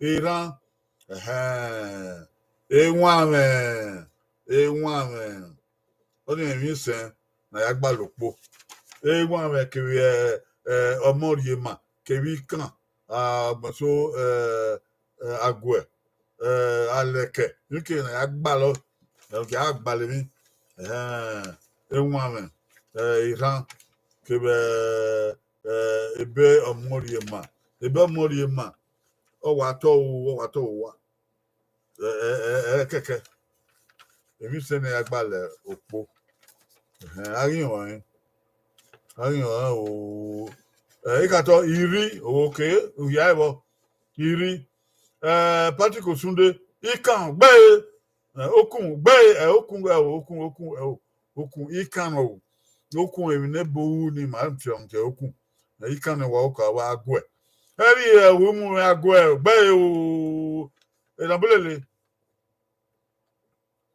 erhan, ẹhẹn, ewanmwẹ, ewanmwẹ. Ọnii emwi isẹn ne a ya gbalọ okpo. Ewanmwẹ kevbe, ẹ, ẹ, ọmọrhiema kevbe ikan, agbọnso, ẹ, ẹ, aguẹ, ẹ, alẹkẹ, emwi kevbe ne a ya gbalọ, ẹ, a gbalọ emwi, ẹhẹn, ewanmwẹ, ẹ, erhan kevbe, ẹ, ebe ọmọrhiema, ebe ọmọrhiema, ọ wa tọ ru, ọ wa tọ ru owa. Ẹ, ẹ, ẹ, ẹ, kẹkẹ. Emwi isẹn ne a ya gbalọ okpo. Ẹhẹn, a ghi rẹn ọnrẹn. A ghi rẹn ọnrẹn o. Ẹ, I ka tọ, irri, oke, u hia ẹvbo. Irri. Ẹ, Patrick Osunde, ikan, gbe e. Ẹ, okun, gbe e, ẹ, okun, ẹ, okun, okun, ẹ, okun, ikan nọ o. Okun emwi ne ebo ru ni ma fian ke okun. Ẹ, ikan ne wa oka wa guẹ. Ẹ rhie ẹvbo mu mwẹ aguẹ, gbe e o. Enabulele.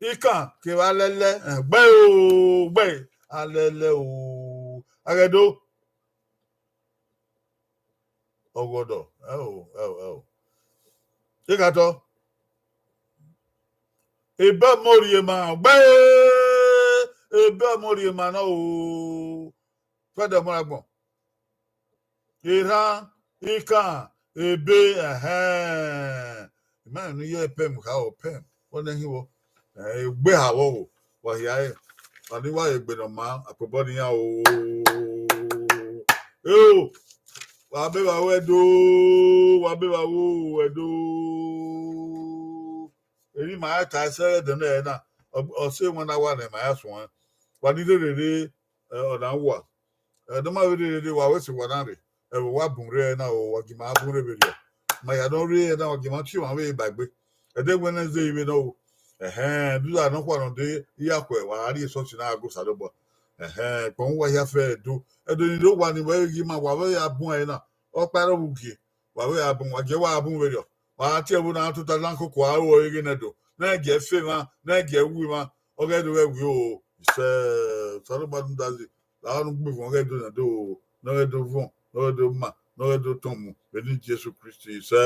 Ikan kevbe alẹlẹ, ẹ, gbe e o, gbe e, alẹlẹ o. Aghẹdo. Ọgọdọ, ẹ o, ẹ o, ẹ o. Ikatọ. Ebe ọmọrhiema, gbe e, ebe ọmọrhiema nọ o. Fẹdẹ ọmọ agbọn. Erhan, ikan, ebe, ẹhẹn. Ima ne iye pẹm kha o, pẹm. Wọ nẹ hin wọ. Ẹ, egbe ha vbọ o, wa hia ẹre. Wa ni wa egbe ne ọ ma, akpobọ ne iran o. Eo, wa be vba ru Ẹdo, wa be vba ru Ẹdo. Emwi ma ya ta ẹsẹ ẹdẹ nẹ na, ọ, ọ sẹ wọn na wa nẹ ma ya suẹn. Wa ni rherhe rre, ẹ, ọ na wa. Ẹ, ne ọ ma vbe rherhe rre, wa wẹ sẹ wa na rre. Ẹvbo wa bun rre na o, wa gie ima bun rre vberriọ. Ma ya ne ọ rre na, wa gie ima tie ọmwa vbe ba egbe. Ẹdẹ Wednesday vbe nọ o. Ẹhẹn, duda nọkhua nọ de, iyakhue wa gha rrie esọsi na gha gu Osanobua. Ẹhẹn, kpọnmwẹ uwa hia fẹ Ẹdo. Ẹdo ni rre owa ni wẹ ghi ma wa vbe ya bun ẹre na. Ọkpa ẹre ọ vbe ugie. Wa vbe ya bun, wa gie wa bun vberriọ. Wa tie ẹvbo na tota na koko aro ọre ghe ne Ẹdo. Ne gie fe emwa, ne gie wu emwa. Ọ ghẹ do ghẹ wi o. Isẹ, Osanobua nu da zẹ. La ọ nu gbe vọn ghẹ do na do, ne ọ ghẹ do vọn, ne ọ ghẹ do ma, ne ọ ghẹ do tọn mu, vbe eni Jesu Kristi, isẹ,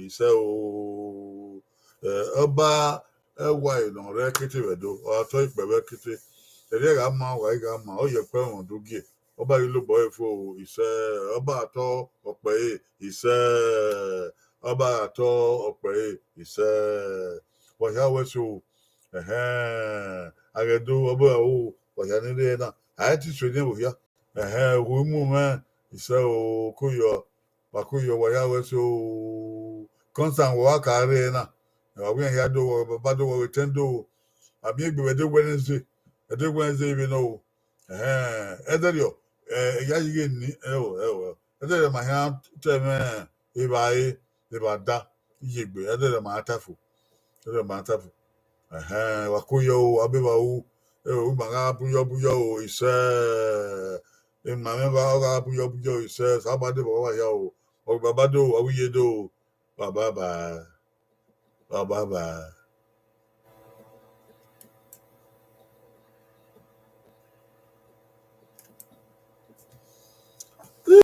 isẹ o. Ẹ, ọba ẹwae ne ọ rre ẹkete vbe Ẹdo, ọ ra tọ ikpẹ vbe ẹkete. Ẹrriẹ gha ma, ọ gha i gha ma, ọ ye ẹkpẹ mwẹ do gie. Ọba ghi lobọ ẹre fo, isẹ, ọba gha tọ ọkpẹ ẹre, isẹ, ọba gha tọ ọkpẹ ẹre, isẹ. Wa hia wẹ so, ẹhẹn, a ghẹ do, ọba gha ru, wa hia ni rre na, a i te so eni vbe hia. Ẹhẹn, uhu mu mwẹ, isẹ o, ko yọ, wa ko yọ, wa hia wẹ so, Constant, wa ka rre na, wa wẹ iran hia do, wa baba do, wa wẹ tẹn do, a miẹn egbe vbe ẹdẹ Wednesday, ẹdẹ Wednesday vbe nọ o. Ẹhẹn, ẹdẹrriọ, ẹ, ya yi ghe ni, ẹo, ẹo, ẹo. Ẹdẹrriọ ma hia ta ẹmwẹ evbare, evbada, iyegbe, ẹdẹrriọ ma ta fo. Ẹdẹrriọ ma ta fo. Ẹhẹn, wa ko yọ o, a be vba ru, ẹo, ima gha buyọ buyọ o, isẹ. Ima mwẹ gha, ọ gha buyọ buyọ o, isẹ, Osanobua de vbe wa hia o. Ọ ghi baba do, ọ ghi ye do. Bye bye. Bye bye.